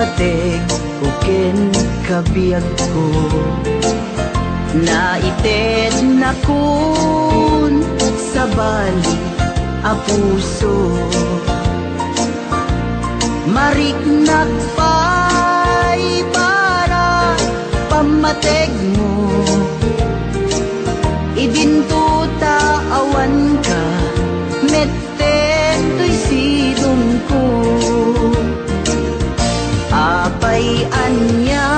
Tekko ken kabiagko, naitednakon sabali a puso. Mariknak pay para pammategmo, idinto ta awanka met Tentoy sidongko. Apay ania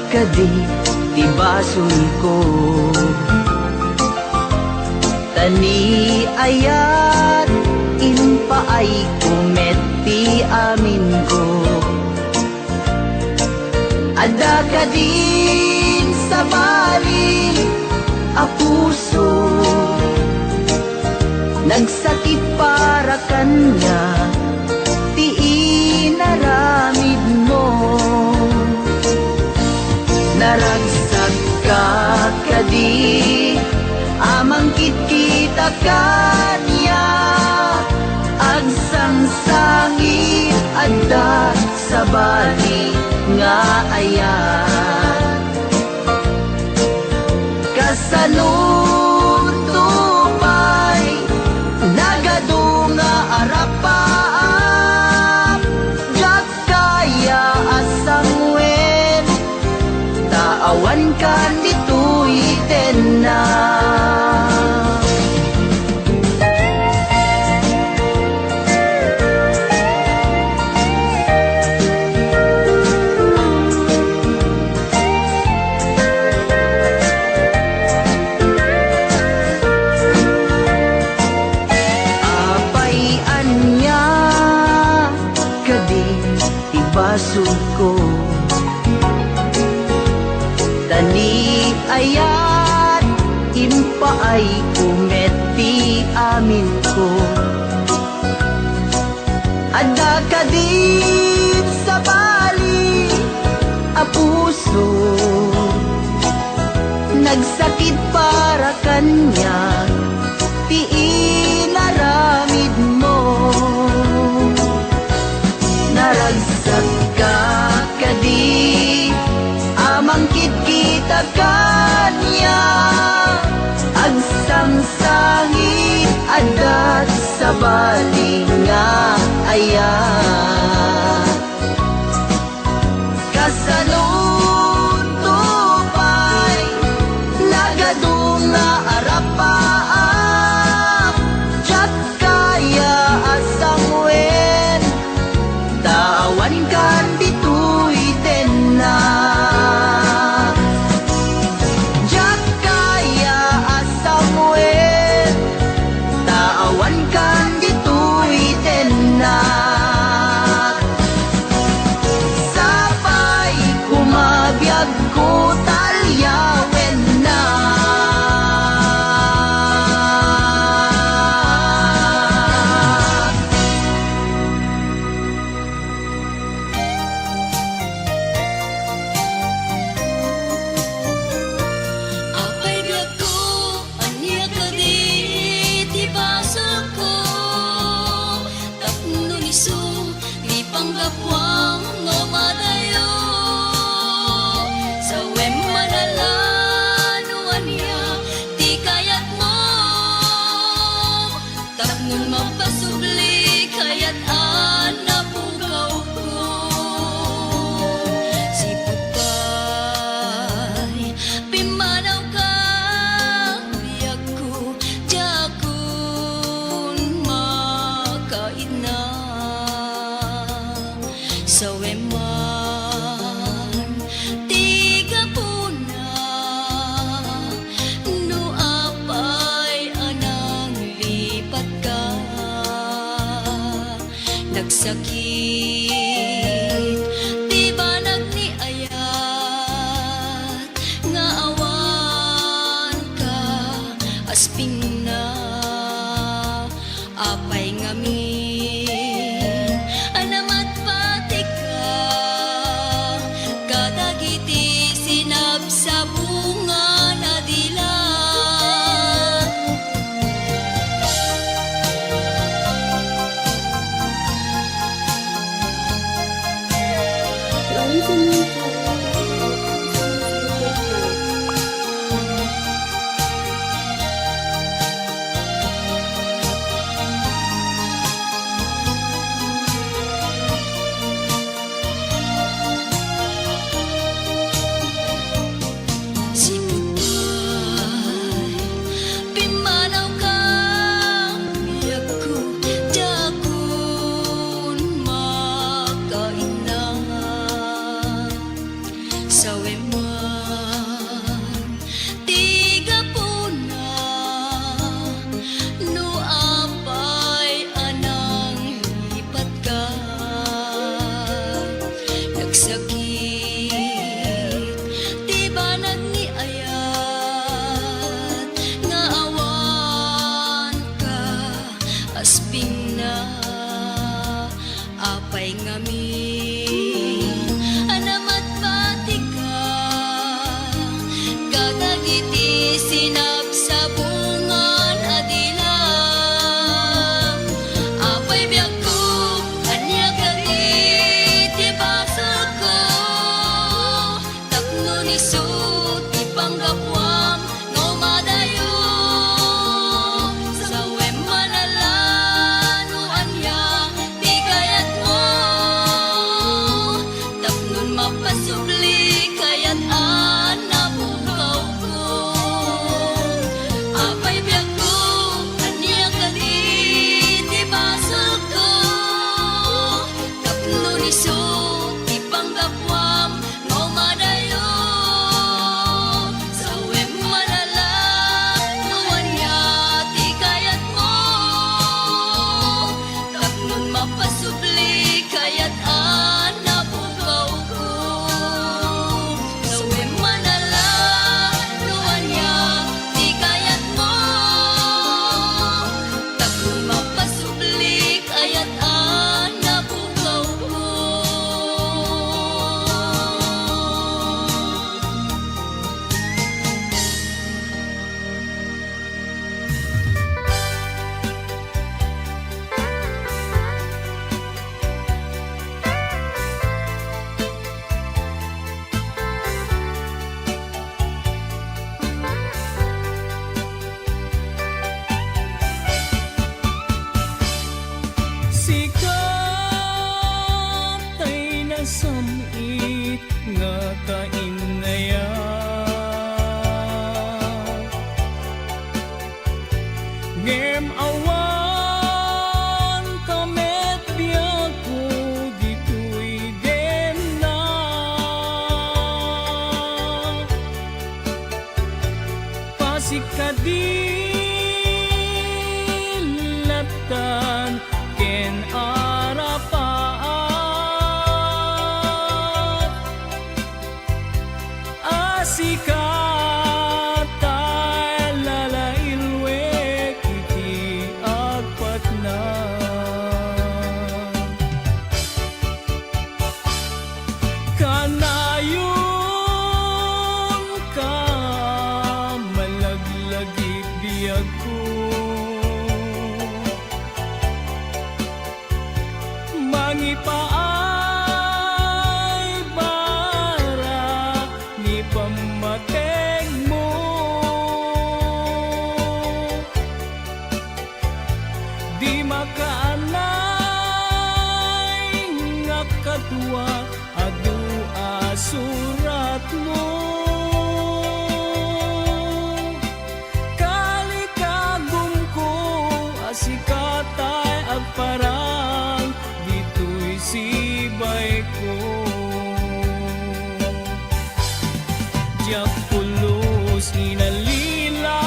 kadi ti basolko? Ta ni ayat impaayko met ti aminko. Adda kadin sabali a puso, nagsakit para kaniak ti inaramidmo. Naragsak ka kadi a mangkitkita kaniak, agsangsangit adda sabali nga ayat. Kasano to pay nagadu nga arapaap? Diak kaya a sanguen, ta awankan ditoy tenna. Apay ania kadi ti basolko? Ta ni ayat impaayko met ti aminko. Adda kadin sabali a puso, nagsakit para kaniak ti inaramidmo. Naragsak ka kadi a mangkitkita kaniak, agsangsangit adda sabali nga ayat. Kasano to pay nagadu nga arapaap? Diak kaya a sanguen, ta awankan ditoy tenna. Diak kaya a sanguen, ta awankan ditoy tenna. Sapay koma biagko ta alyawennak. Apay biagko, ania kadi ti basolko? Tapno isu ti panggapuam nga umadayo. Sawem man a la no ania ti kayatmo. Tapno mapasubli, kayat a napukawko. Sipud pay pimmanawka, biagko, diakon makaidna. Sawem man ti gapuna no apay a nanglipatka. Nagsakit ti banag ni ayat nga awanka aspingna. Apay ngamin a namatpatika kadagiti sinabsabungan a dila? Listening to Sipud pay pimmanawka, biagko, dakon makainna. Sawen man ti gapuna, no apay a nanglipatka. Nagsakit ti banag ni ayat nga awan kaaspingna. Apay ngamin a namatmatika kadagiti sinabsabungan a dila? Apay biagko, ania kadi ti basolko? Tapno isu ti panggapuam nga umadayo. Sawen man a la no ania ti kayatmo, tapno mapasubli kayat a napukawko. Apay biagko, ania kadi ti basolko? Tapno isu ti panggapuam nga umadayo. Sawen man a la no ania ti kayatmo, tapno mapasubli kayat a napukawko. Sawen man a la no ania ti kayatmo, tapno mapasubli kayat a napukawko. Sika tay nasam-it nga kainnayat. Ngem awan ka met biagko ditoy demna. Pasikadi lattan ken arapaat. A sika tay lalailwek iti agpatna. Kanayon ka malaglagip biagko. Mangipaay bara ni pammategmo. Di makaanay nga kadua adu a suratmo. Kalikagumko a sika tay agparang ditoy sibayko. Diak pulos inalilaw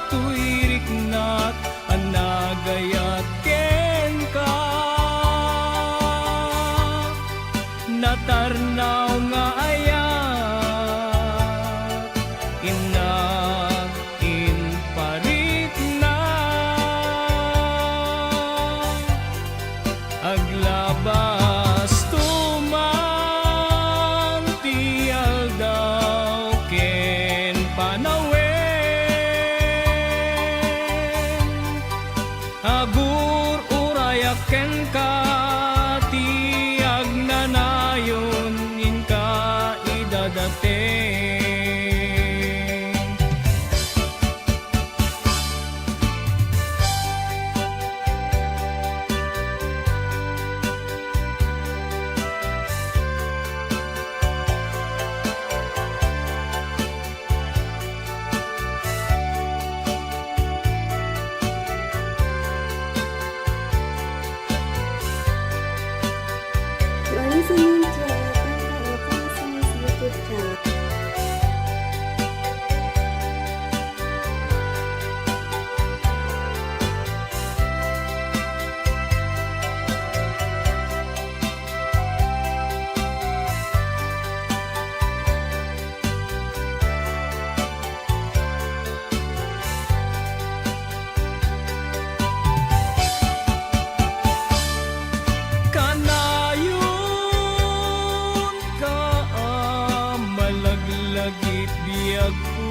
toy riknak a nagayat kenka. Natarnaw nga ayat innak imparikna. Aglabasto man ti aldaw ken panawen. Agur-urayak kenka ti agnanayon. Listening to our Papa Alfonso's YouTube channel. Kanayonka a malaglagip biagko.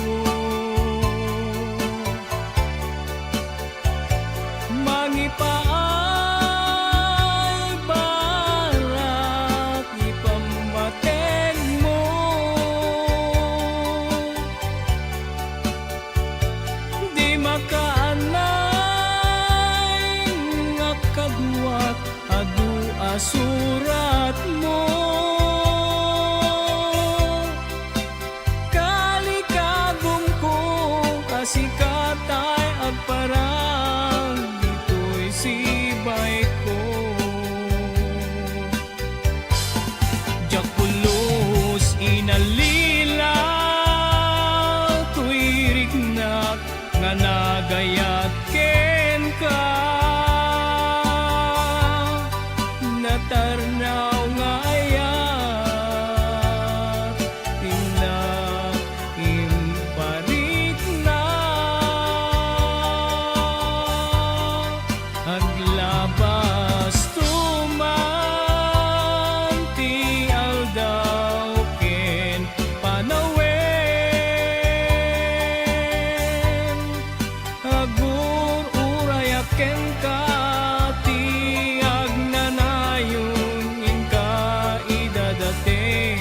Mangipaay barak ipammatengmo. Di makaanay nga kaduak adu a suratmo. Kalikagumko a sika tay agparang ditoy sibayko. Diak pulos inalila toy riknak nga nagayat kenka. Natarnaw nga ayat ti naimparitna. Aglabasto man ti aldaw ken panawen. Agur-urayak kenka ti agnanayon inka idadateng.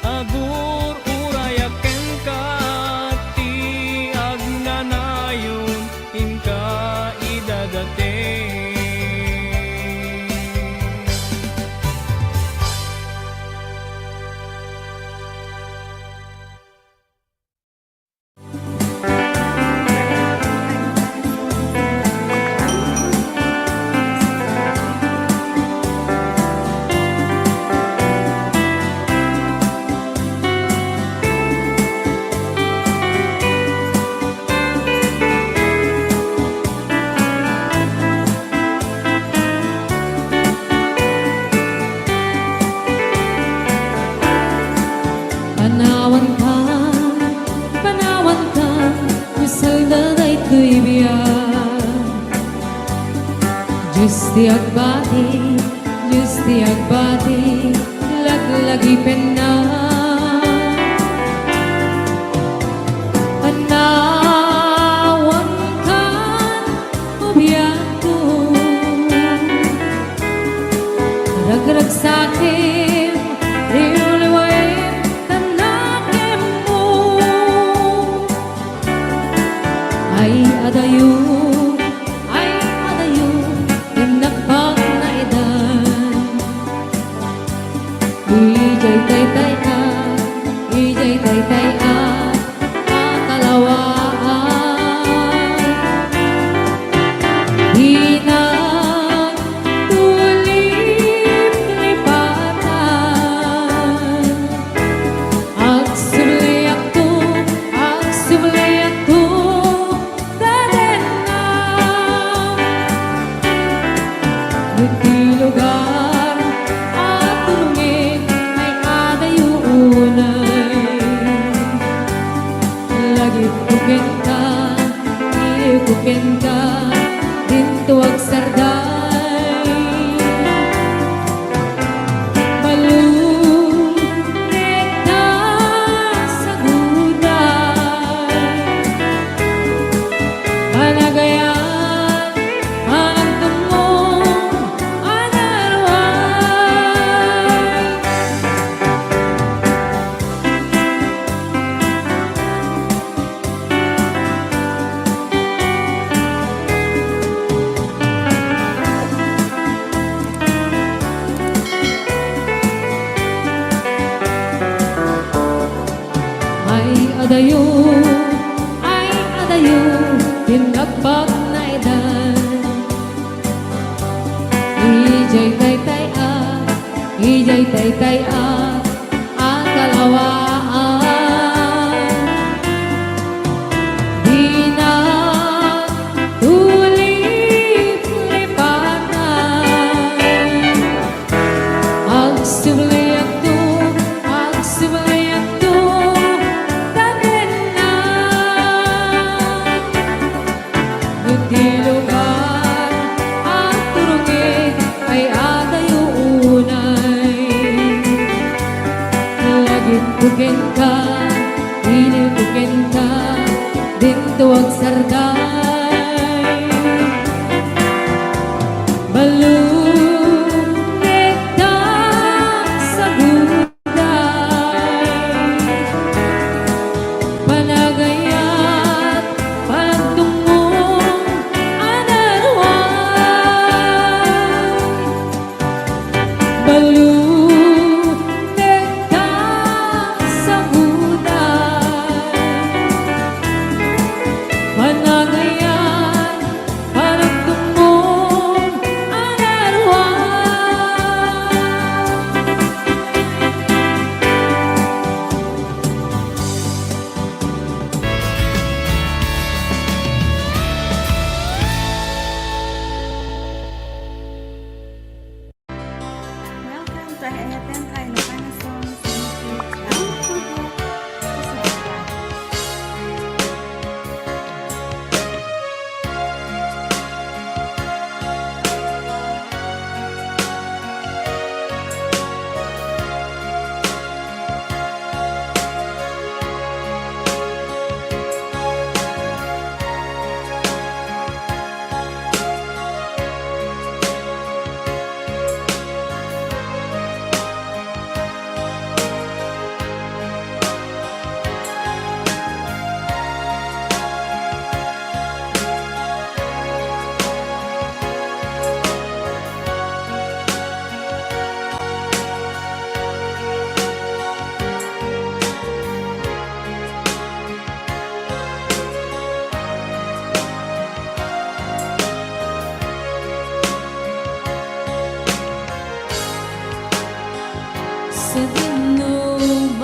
Agur-urayak kenka ti agnanayon inka idadateng. Panawanka, panawanka, masalda daytoy biag. Dios ti agbati, Dios ti agbati, laglagipenna. Panawankan, O biagko, ragragsakem, liwliwaem, tan nakemmo. Ay adayo, ay adayo, innak pagnaedan. Idiay taytay-ak, idiay taytay-ak a kalawaan. Di nagtuliplipatan. Agsubliakto, agsubliakto, Dadenna. Iti lugar a tulongen ay adayo unay. Lagipko kenka, iliwko kenka, dinto agsarday. Balud rekta saguday. Panagayan, panagdummo, anaruay. Ay adayo, ay adayo, ti nagpagnaedan. Idiay taytay-ak, idiay taytay-ak a kalawaan. Dina tuliplipatan. Agsublianto, agsublianto, tatenna. No ti lugar a turongek ay atayo unay. Lagipko kenka, inilko kenka, dinto agsarday. Balumekta sa Panagayat, panagtungmong a naruay. Balumekta sa gulay. Panagayat, panagtungmong a naruay. Welcome to Ayayat Tayo Ilocano Songs YouTube channel. Don't forget to subscribe.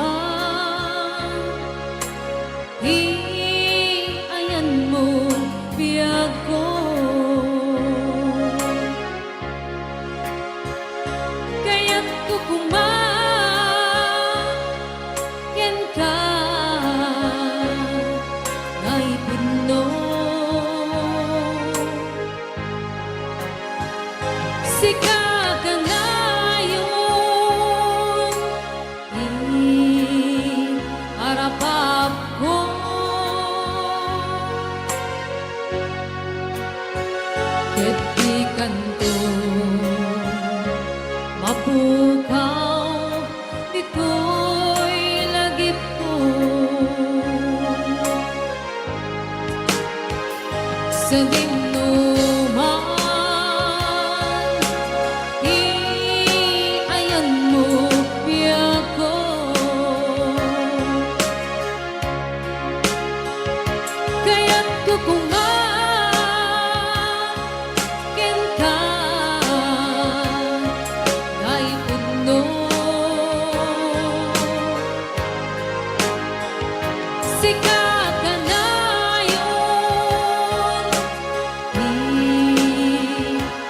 Sadinoman ti ayanmo, biagko. Kayatko koma kenka nga ipudno. Sika kanayon ti arapapko. Ket dikanto mapukaw ditoy lagipko. Sadinoman ti ayanmo, biagko. Kayatko koma kenka nga ipudno. Sika kanayon ti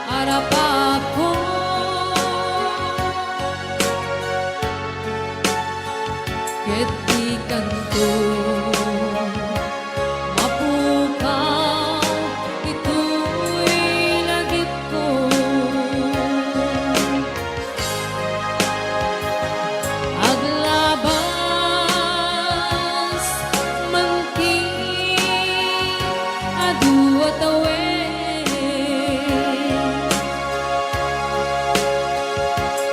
arapapko. Ket dikanto mapukaw ditoy lagipko. Aglabas man ti adu a tawen.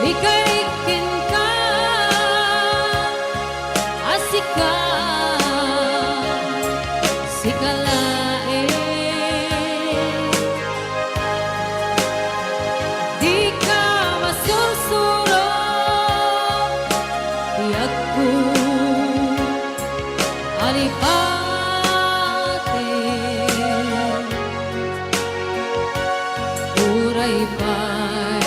Ikay kenka a sika, sika laeng. Dika masursuro, biagko. Alipaten, uray pay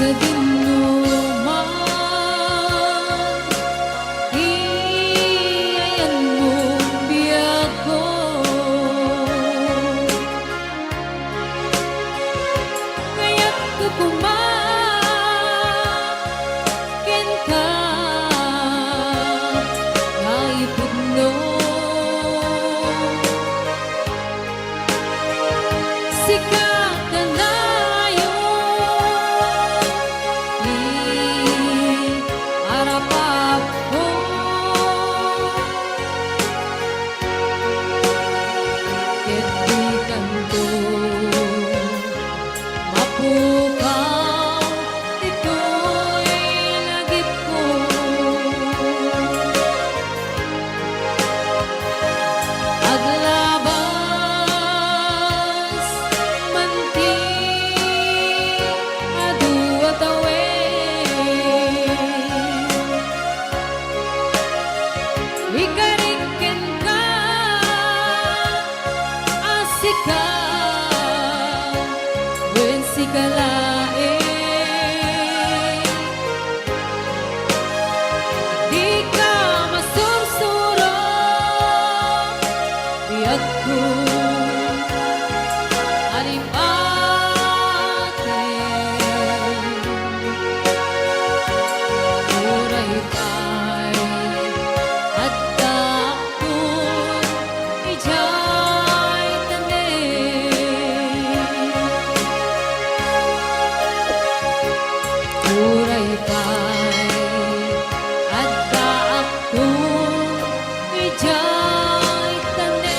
Kadinno man ti ayanmo biagko. Kayatko koma kenka nga ipudno. Sika kanayon ti arap-apko. Ket dikanto mapukaw ditoy lagipko. Aglabas man ti adu a tawen, ikarik kenka a sika wen sika laeng. Dika masursuro, biagko a lipaten. Uray pay adda Idiay tanem, uray pay addaakto idiay tanem.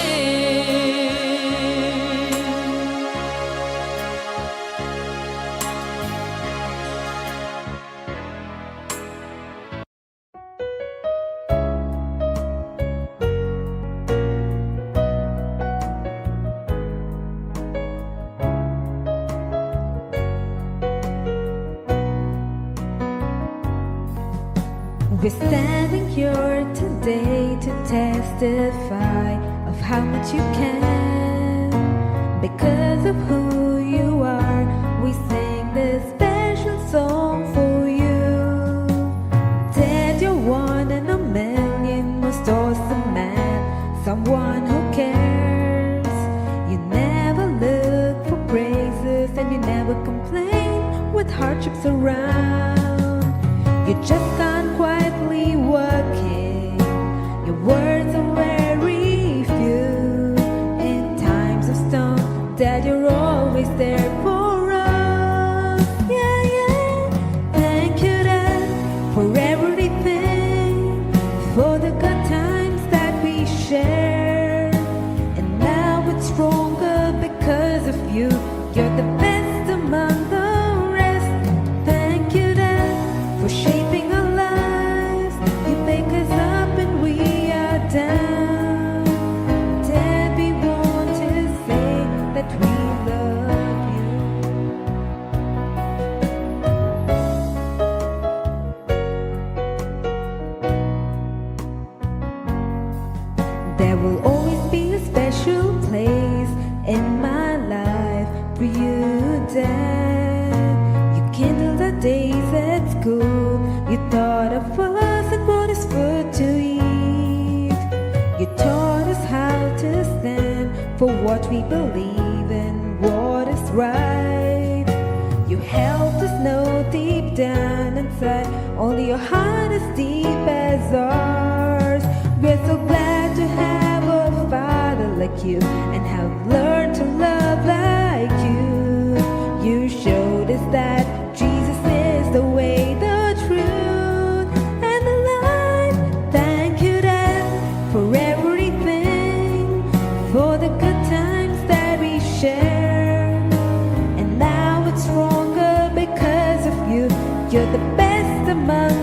We're standing here today to testify of how much you can. Because of who you are, we sing this special song for you. That you're one in a million, most awesome man, someone who cares. You never look for praises and you never complain with hardships around. You just stand quietly working. Your words are very few in times of storm, that you're always there for us. Yeah, yeah. Thank you, Dad, for everything, for the good times that we share. And now it's stronger because of you. You're the best among the rest. Thank you, Dad, for shaping our lives. You pick us up when we are down. Dad, we want to say that we love you. There will always be a special place in my life for you, Dad. You kindled our days at school. You thought of us and brought us food to eat. You taught us how to stand for what we believe in, what is right. You helped us know deep down inside, only your heart is deep as ours. We're so glad to have a father like you and have learned to love like you. You showed us that Jesus is the way, the truth, and the life. Thank you, Dad, for everything, for the good times that we share. And now it's stronger because of you. You're the best among